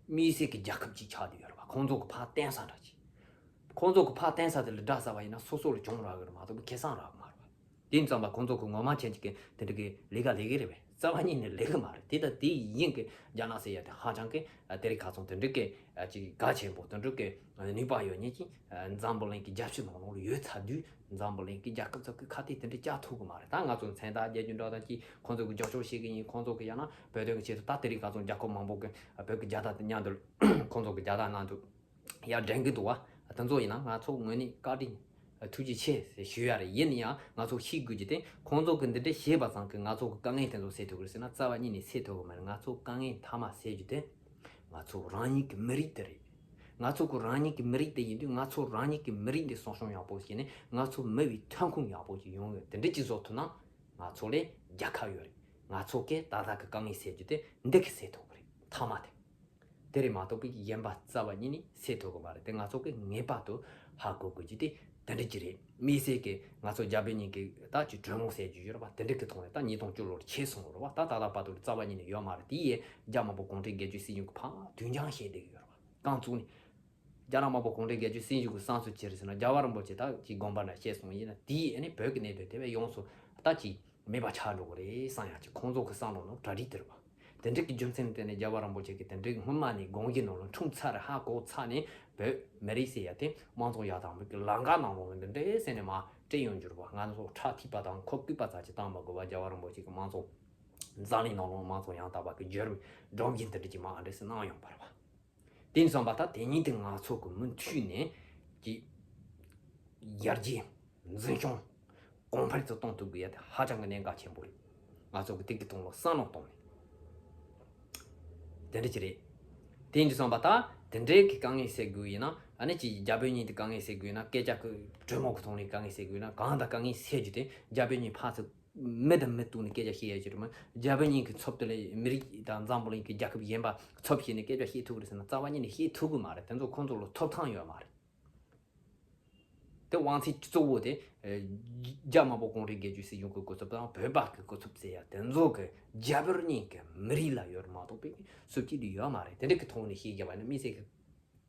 དམིགས་བསལ་གྱི་རྒྱལ་ཁབ་ཅིག་ཆགས་བསྡད་ཡོད་རེད་པ། ཁོང་ཚོ་གི་ཕར་བརྟེན་ས་འདྲ་ཅིག་ཁོང་ཚོ་གི་ཕར་བརྟེན་ས་དེ་ལ་དགྲ་ཟ་བ་ཡིན་ན་སོ་སོ་ལ་གྱོང་རག་གི་རེད་མ་གཏོགས་ཁེ་བཟང་རག་གི་མ་རེད་པ། དེ་ཡིན་ཙམ་པ་ཁོང་ཚོ་གི་ངོ་མ་ཅན་ཅིག་གི་དེ་འདྲ་གི་ལས་ཀ་ལས་ཀྱི་རེད་པས། རྩ་བ་ཉིད་ནས་ལས་ཀྱི་མ་རེད། དེ་ད་དེ་ཡིན་གི་རྒྱ་ནག་ཟེར་ཡ་དེ་ཧ་ཅང་གི་དེ་རིང་ཁ་སང་དེ་འདྲ་གི་ཅིག་གལ་ཆེན་པོ། དེ་འདྲ་གི་ནུས་པ་ཡོད་མཁན་ཅིག་འཛམ་བུ་གླིང་གི་རྒྱལ་སྤྱི་ནང་ལོགས་ལ་ཡོད་ཚར་དུས། འཛམ་བུ་གླིང་གི་རྒྱལ་ཁབ་ཚོ་གི་ཁ་གཏད་དེ་འདྲ་བཅག་ཐུབ་གི་མ་རེད། ད་ང་ཚོ་མཚན་རྟགས་རྒྱག་རྒྱུ་འདྲ་དང་ཅིག་ཁོང་ཚོ་གི་རྒྱབ་སྐྱོར་བྱེད་གི་ཡིན། ཁོང་ཚོ་གི་ཡང་ན་བོད་དོན་གི་ཆེད་དུ། ད་དེ་རིང་ཁ་སང་རྒྱལ་ཁབ་མང་པོ་གི་བོད་གི་རྒྱལ་དར་དང་མཉམ་དུ། ཁོང་ཚོ་གི་རྒྱལ་དར་མཉམ་དུ་ཡར་སྒྲེང་གི་འདུག་པ། དེ་ཚོ་ཡིན་ན་ང་ཚོ་ངོས་ནས་བཀའ་དྲིན་ཐུགས་རྗེ་ཆེ་ཞུ་ཡ་རེད། ཡིན་ན་ཡང་ང་ཚོ་ཤེས་དགོས་རྒྱུ་དེ། ཁོང་ཚོ་གི་འདི་འདྲ་བྱས་པ་ཙམ་གྱིས་ང་ཚོ་གི་དཀའ་ངལ་དེ་ཚོ་སེལ་ཐུབ་ཀྱི་རེད་ཟེར་ན་རྩ་བ་ཉིད་ནས་སེལ་ཐུབ་ཀྱི་མ་རེད། ང་ཚོ་དཀའ་ངལ་མཐའ་མ་སེལ་རྒྱུ་དེ་ང་ཚོ་རང་ཉིད་ཀྱི་མི་རིགས་དེ་རེད། ང་ཚོ་ཁོ་རང་ཉིད་ཀྱི་མི་རིགས་དེ་ཡིན་དུས། ང་ཚོ་རང་ཉིད་ཀྱི་མི་རིགས་འདི་སྲུང་སྐྱོང་ཡག་པོ་བྱས་ནས། ང་ཚོ་མི་བའི་ཐོན་ཁུངས་ཡག་པོ་ཅིག་ཡོང་ཡོད། དེ་འདྲ་ཅིག་བཟོ་ཐུབ་ན། ང་ཚོ་ལ་རྒྱལ་ཁ་ཡོད་རེད། ང་ཚོ་གིས་ད་ལྟ་གི་དཀའ་ངལ་སེལ་རྒྱུ་དེ་འདི་གིས་སེལ་ཐུབ་ཀྱི་རེད། མཐའ་མ་དེ། དེ་རེད་མ་གཏོགས་པའི་གཞན་པ་རྩ་བ་ཉིད་ནས་སེལ་ཐུབ་ཀྱི་མ་རེད། དེ་ང་ཚོ་གིས་ངེས་པར་དུ་ཧ་གོ་དགོས་རྒྱུ་དེ་དེ་འདྲ་ཅིག་རེད། དམིགས་བསལ་གྱི་ང་ཚོ་རྒྱ་བོད་གཉིས་ཀྱི་ད་ཅིག་གྲོས་མོལ་ཟེར་རྒྱུ་ཡོད་རེད་པ། དེ་འདྲ་གི་ཐོག་ནས་ད་ཉིས་སྟོང་བཅུ་ལོར་ཆད་སོང་རེད་པ། ད་ད་ལྟ་བར་དུ་རྩ་བ་ཉིད་ནས་ཡོད་མ་རེད། དེ་ཡིས་རྒྱ་དམར་པོ་གུང་ཁྲན་སྒེར་གཅོད་སྲིད་གཞུང་གི་ཕར་དུས་འགྱངས་བྱས་བསྡད་ཀྱི་ཡོད་རེད་པ། རྐང་བཙུགས་ནས། རྒྱ་ནག་དམར་པོ་གུང་ཁྲན་སྒེར་གཅོད་སྲིད་གཞུང་གི་བསམ་ཚུལ་ཅི་རེད་ཟེར་ན། རྒྱལ་བ་རིན་པོ་ཆེ་ད་ཅིག་དགོངས་པ་འདྲ་བཤད་སོང་ཡིན་ན། དེ་ཡིས་ཨ་ནི་བོད་ཀྱི་གནད་དོན་དེ་བས་ཡོངས་སུ་ད་ཅིག་མེད་པ་ཆགས་འགྲོ་གི་རེད་བསམ་ཡག་ཅིག་ཁོང་ཚོ་གི་བསམ་བློ་ནང་གྲ་སྒྲིག་དེ་རེད་པ། དེ་འདྲ་གི་རྒྱུ་མཚན་ལ་བརྟེན་ནས་རྒྱལ་བ་རིན་པོ་ཆེ་གིས་དེ་འདྲའི་སྔོན་མ་ནས་དགོངས་གཞི་ནང་ལ་འཁྲུངས་ཚར་རེད། ཧ་གོ་ཚར་ནས། བོད་མི་རིགས་ཟེར་ཡ་དེ་དམངས་གཙོ་ཡག་དང་མི་གི་ལམ་ཁ་ནང་ལོགས་ལ་འདི་འདྲ་ཟེར་ནས་མར་སྤྲད་ཡོང་རྒྱུ་རེད་པ། ང་ཚོ་ཁྲག་ཐིགས་པ་དང་ཁོག་སྐུད་པ་ཙམ་ཅིག་བཏང་མ་དགོས་པ། རྒྱལ་བ་རིན་པོ་ཆེ་གིས་དམངས་གཙོ་འཛམ་གླིང་ནང་ལོགས་དམངས་གཙོ་ཡང་དག་པ་གི་བསྒྱུར་བའི་སྒྲོམ་གཞི་འདི་འདྲ་ཅིག་མར་ཨ་འདྲ་ཟེར་གནང་ཡོང་བ་རེད་པ། དེ་ཡིན་དུས་ཙམ་པ་ད་དེ་ཉིད་དེ་ང་ཚོ་གི་མུ་མཐུད་ནས་ཀྱི་ཡར་རྒྱས་འཛིན་སྐྱོང་གོང་འཕེལ་དུ་གཏོང་ཐུབ་དགོས་ཡ་དེ་ཧ་ཅང་གི་གནད་འགག་ཆེན་པོ་རེད། ང་ཚོ་གི་དེ་གི་ཐོག་ལ་བསམ་བློ་གཏོང་ནས། དེ་འདྲ་ཅིག་རེད། དེ་ཡིན་དུས་ཙམ་པ་ད་དེ་འདྲའི་གི་དཀའ་ངལ་སེལ་དགོས་ཡིན་ན། ཨ་ནི་ཅིག་རྒྱ་བོད་གཉིས་དེ་དཀའ་ངལ་སེལ་དགོས་ཡིན་ན། སྐད་ཆ་གི་གྲོས་མོལ་གི་ཐོག་ནས་དཀའ་ངལ་སེལ་དགོས་ཡིན་ན། གང་ལྟར་དཀའ་ངལ་སེལ་རྒྱུ་དེ་རྒྱ་བོད་གཉིས་ཕར་ཚུར་མི་དང་མི་གཏུགས་ནས་སྐད་ཆ་བཤད་ཡ་ཅིག་རེད་མ། རྒྱ་བོད་གཉིས་ཀྱི་ཚབ་ཏུ་ལ་མི་རིགས་དང་འཛམ་བུ་གླིང་གི་རྒྱལ་ཁབ་གཞན་པ་ཚབ་བྱས་ནས་སྐད་ཆ་བཤད་ཐུབ་ཀྱི་རེད་ཟེར་ན། རྩ་བ་ཉིད་ནས་བཤད་ཐུབ་ཀྱི་མ་རེད། དེ་ཚོ་ཁོང་ཚོ་ལ་ཐོབ་ཐང་ཡོད་མ་རེད། དེ་དབང་ཚད་གཙོ་བོ་དེ་ཨ་རྒྱ་དམར་པོ་གུང་ཁྲན་སྒེར་གཅོད་སྲིད་གཞུང་གི་སྐུ་ཚབ་དང་བོད་པ་གི་སྐུ་ཚབ་ཟེར་ཡ་དེ་ཚོ་གི་རྒྱ་བོད་གཉིས་ཀྱི་མི་རིགས་ལ་ཡོད་མ་གཏོགས་པའི་སུ་གཅིག་ལ་ཡོད་མ་རེད། དེ་འདྲ་གི་ཐོག་ནས་བཤད་རྒྱུ་བ་ནི། དམིགས་བསལ་གི་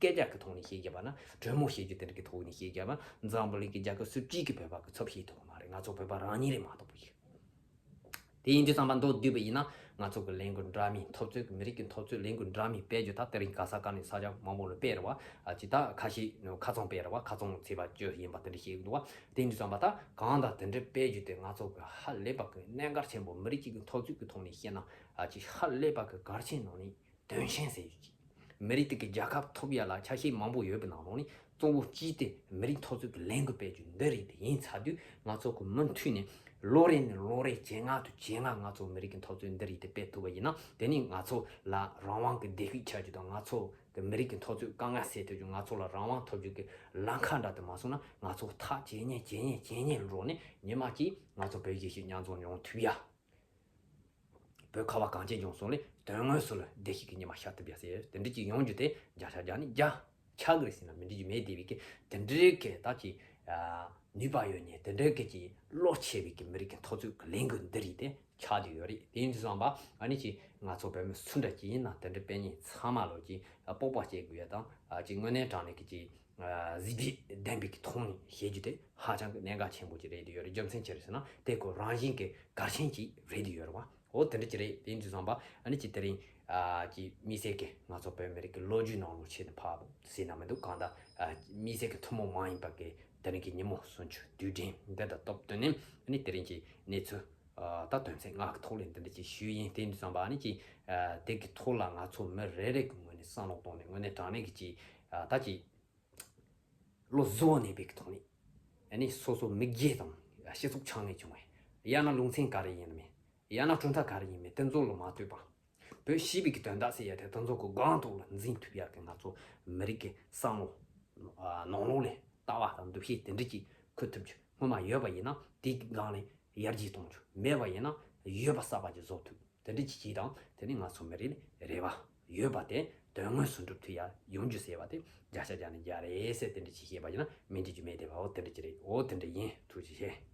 སྐད་ཆ་གི་ཐོག་ནས་བཤད་རྒྱུ་བ་ན། གྲོས་མོལ་བྱེད་རྒྱུ་དེ་འདྲ་གི་ཐོག་ནས་བཤད་རྒྱུ་བ་ན། འཛམ་བུ་གླིང་གི་རྒྱལ་ཁབ་སུ་གཅིག་གིས་བོད་པ་གི་ཚབ་བྱེད་ཐུབ་ཀྱི་མ་རེད། ང་ཚོ་བོད་པ་རང་ཉིད་རེད་མ་གཏོགས་པ་ཞིག་དེ་ཡིན་དུས་ཙམ་པ་མདོར་བསྡུས་པ་ཡིན་ན། ང་ཚོ་གི་ལས་འགུལ་འདྲ་མིན་འཐབ་རྩོད་ཀྱི། མི་རིགས་ཀྱི་འཐབ་རྩོད་ལས་འགུལ་འདྲ་མིན་སྤེལ་རྒྱུ་ད་དེ་རིང་ག་ས་ག་ནས་ས་ཆ་མང་པོ་ལ་སྤེལ་རེད་བ། ཨ་ཅིག་ད་ཁ་ཤས་ཁ་ཚང་སྤེལ་རེད་བ། ཁ་ཚང་ཚེས་པ་བཅུ་ཡིན་པ་དེ་འདྲ་བཤད་ཀྱི་འདུག་བ། དེ་ཡིན་དུས་ཙམ་པ་ད་གང་ལྟར་དེ་འདྲ་སྤེལ་རྒྱུ་དེ་ང་ཚོ་གི་ཧ་ལས་པ་གི་གནད་འགག་ཆེན་པོ། མི་རིགས་གཅིག་གི་འཐབ་རྩོད་ཀྱི་ཐོག་ནས་བཤད་ན། ཨ་ཅིག་ཧ་ལས་པ་གི་གལ་ཆེན་ནང་ནས། དོན་ཆེན་ཟེར་རྒྱུ་ཅིག་མི་རིགས་དེ་གི་རྒྱལ་ཁབ་ཐོབ་ཡ་ལ་ཆ་ཤས་མང་པོ་ཡོད་པའི་ནང་ལོགས་ནས་གཙོ་བོ་གཅིག་དེ་མི་རིགས་འཐབ་རྩོད་ཀྱི་ལས་འགུལ་སྤེལ་རྒྱུ་འདི་རེད། དེ་ཡིན་ཚར་དུས་ང་ཚོ་གི་མུ་མཐུད་ནས་ལོ་རེ་ནས་ལོ་རེ་ཇེ་ལྔ་དང་ཇེ་ལྔ་ང་ཚོ་མི་རིགས་ཀྱི་འཐབ་རྩོད་འདི་རེད་དེ་སྤེལ་ཐུབ་པ་ཡིན་ན། དེ་ནི་ང་ཚོ་ལ་རང་དབང་གི་བདེ་སྐྱིད་ཆགས་རྒྱུ་དང་། ང་ཚོ་གི་མི་རིགས་ཀྱི་འཐབ་རྩོད་དཀའ་ངལ་སེལ་ཐུབ་རྒྱུ། ང་ཚོ་ལ་རང་དབང་ཐོབ་རྒྱུ་གི་ལམ་ཁ་འདྲ་དེ་མ་སོང་ན། ང་ཚོ་ཐག་ཇེ་ཉེ་ཇེ་ཉེ་ཇེ་ཉེ་ལ་འགྲོ་ནས་ཉི་མ་གཅིག་ང་ཚོ་བོད་གཞིས་བྱེས་མཉམ་འཛོམས་ཡོང་ཐུབ་ཡ། བོད་ཁ་བ་གངས་ཅན་ལྗོངས་གསུམ་ལ་དོན་དངོས་སུ་ལ་བདེ་སྐྱིད་ཀྱི་ཉི་མ་ཤར་ཐུབ་ཡ་ཟེར། དེ་འདྲ་ཅིག་ཡོང་རྒྱུ་དེ་བརྒྱ་ཆ་བརྒྱ་ནི་བརྒྱ་ཆགས་ཀྱི་རེད་ཟེར་ན་མི་འགྲིག་རྒྱུ་མེད། དེ་བས་ཀྱི་དེ་འདྲའི་གི་ད་ཅིག་ནུས་པ་ཡོད་མཁན། དེ་འདྲའི་གི་ཅིག་བློ་ཆེ་བའི་གི་མི་རིགས་ཀྱི་འཐབ་རྩོད་ཀྱི་ལས་འགུལ་འདི་རིགས་དེ་ཆགས་བསྡད་ཡོད་རེད། དེ་ཡིན་དུས་ཙམ་པ་ཨ་ནི་ཅིག་ང་ཚོ་བོད་མི་སུ་འདྲ་ཅིག་ཡིན་ན་དེ་འདྲ་དཔེ་རྙིང་ཚང་མ་ལོ་ཅིག་སྤོབས་པ་སྐྱེ་དགོས་ཡ་དང་། ཨ་ཅིག་དངོས་གནས་དྲང་གནས་ཀྱི་ཅིག་གཟི་བརྗིད་ལྡན་པའི་གི་ཐོག་ནས་བཤད་རྒྱུ་དེ་ཧ་ཅང་གི་གནད་འགག་ཆེན་པོ་ཅིག་རེད་བསྡད་ཡོད་རེད། རྒྱུ་མཚན་ཅི་རེད་ཟེར་ན། དེ་ཁོ་རང་བཞིན་གྱི་གལ་ཆེན་ཅིག་རེད་བསྡད་ཡོད་རེད་བ། འོ་དེ་འདྲ་ཅིག་རེད། དེ་ཡིན་དུས་ཙམ་པ་ཨ་ནི་ཅིག་དེ་རིང་ཨ་ཅིག་དམིགས་བསལ་གྱི་ང་ཚོ་བོད་མི་རིགས་ཀྱི་ལོ་རྒྱུས་ནང་ལོགས་ཆེད་དུ་ཕར་ཟེར་ན་མི་འདུག་གང་ལྟར་ཨ་དམིགས་བསལ་གྱི་ཐུན་མོང་མ་ཡིན་པ་གི་དེ་རིང་གི་ཉིན་མོ་གསུམ་བཅུ་དུས་དྲན་འདི་དང་སྟབས་བསྟུན་ནས་ཨ་ནི་དེ་རིང་གི་གནས་ཚུལ་ཨ་ད་དོན་ཚན་ལྔ་གི་ཐོག་ལ་འདི་འདྲ་ཅིག་ཞུས་ཡིན། དེ་ཡིན་དུས་ཙམ་པ་ཨ་ནི་ཅིག་ཨ་དེ་གི་ཐོག་ལ་ང་ཚོ་མི་རེ་རེ་གི་ངོས་ནས་བསམ་བློ་གཏོང་ནས། དངོས་གནས་དྲང་གནས་ཀྱི་ཅིག་ཨ་ད་ཅིག་བློ་གཟུ་བོ་གནས་པའི་གི་ཐོག་ནས། ཨ་ནི་སོ་སོ་མི་སྒེར་དང་སྤྱི་ཚོགས་ཆ་ནས་བྱུང་བའི། ཡང་ན་ལུང་ཚན་ག་རེ་ཡིན་མིན། ཡང་ན་གྲུབ་མཐའ་ག་རེ་ཡིན་མིན། དེ་ཚོ་ལ་མ་ལྟོས་པ། བོད་ཞི་བའི་གི་དོན་དག་ཟེར་ཡ་དེ་དེ་ཚོ་གི་སྒང་ཐོག་ལ་འཛིན་ཐུབ་ཡ་གི་ང་ཚོ་མི་རིགས་ཀྱི་བསམ་བློ་ནང་ལོགས་ལ་ལྟ་བ་དང་འདུ་ཤེས་དེ་འདྲ་ཅིག་འཁོར་ཐུབ་རྒྱུ་སྔོན་མ་ཡོད་པ་ཡིན་ན་དེའི་སྒང་ལ་ཡར་རྒྱས་གཏོང་རྒྱུ། མེད་པ་ཡིན་ན་ཡོད་པ་གསར་པ་ཅིག་བཟོ་ཐུབ། དེ་འདྲ་ཅིག་བྱས་དང་། དེ་ནི་ང་ཚོ་མི་རིགས་ལ་རེ་བ་ཡོད་པ་དེ་དོན་དངོས་སུ་འགྲུབ་ཐུབ་ཡ་ཡོང་རྒྱུ་ཟེར་བ་དེ་བརྒྱ་ཆ་བརྒྱ་ནས་བརྒྱ་རེད་ཟེར། དེ་འདྲ་ཅིག་བཤད་པ་ཡིན་ན་མི་འགྲིག་རྒྱུ་མེད་དེ་བ། འོ་དེ་འདྲ་ཅིག་རེད། འོ་དེ་འདྲ་ཡིན། ཐུགས་རྗེ་ཆེ།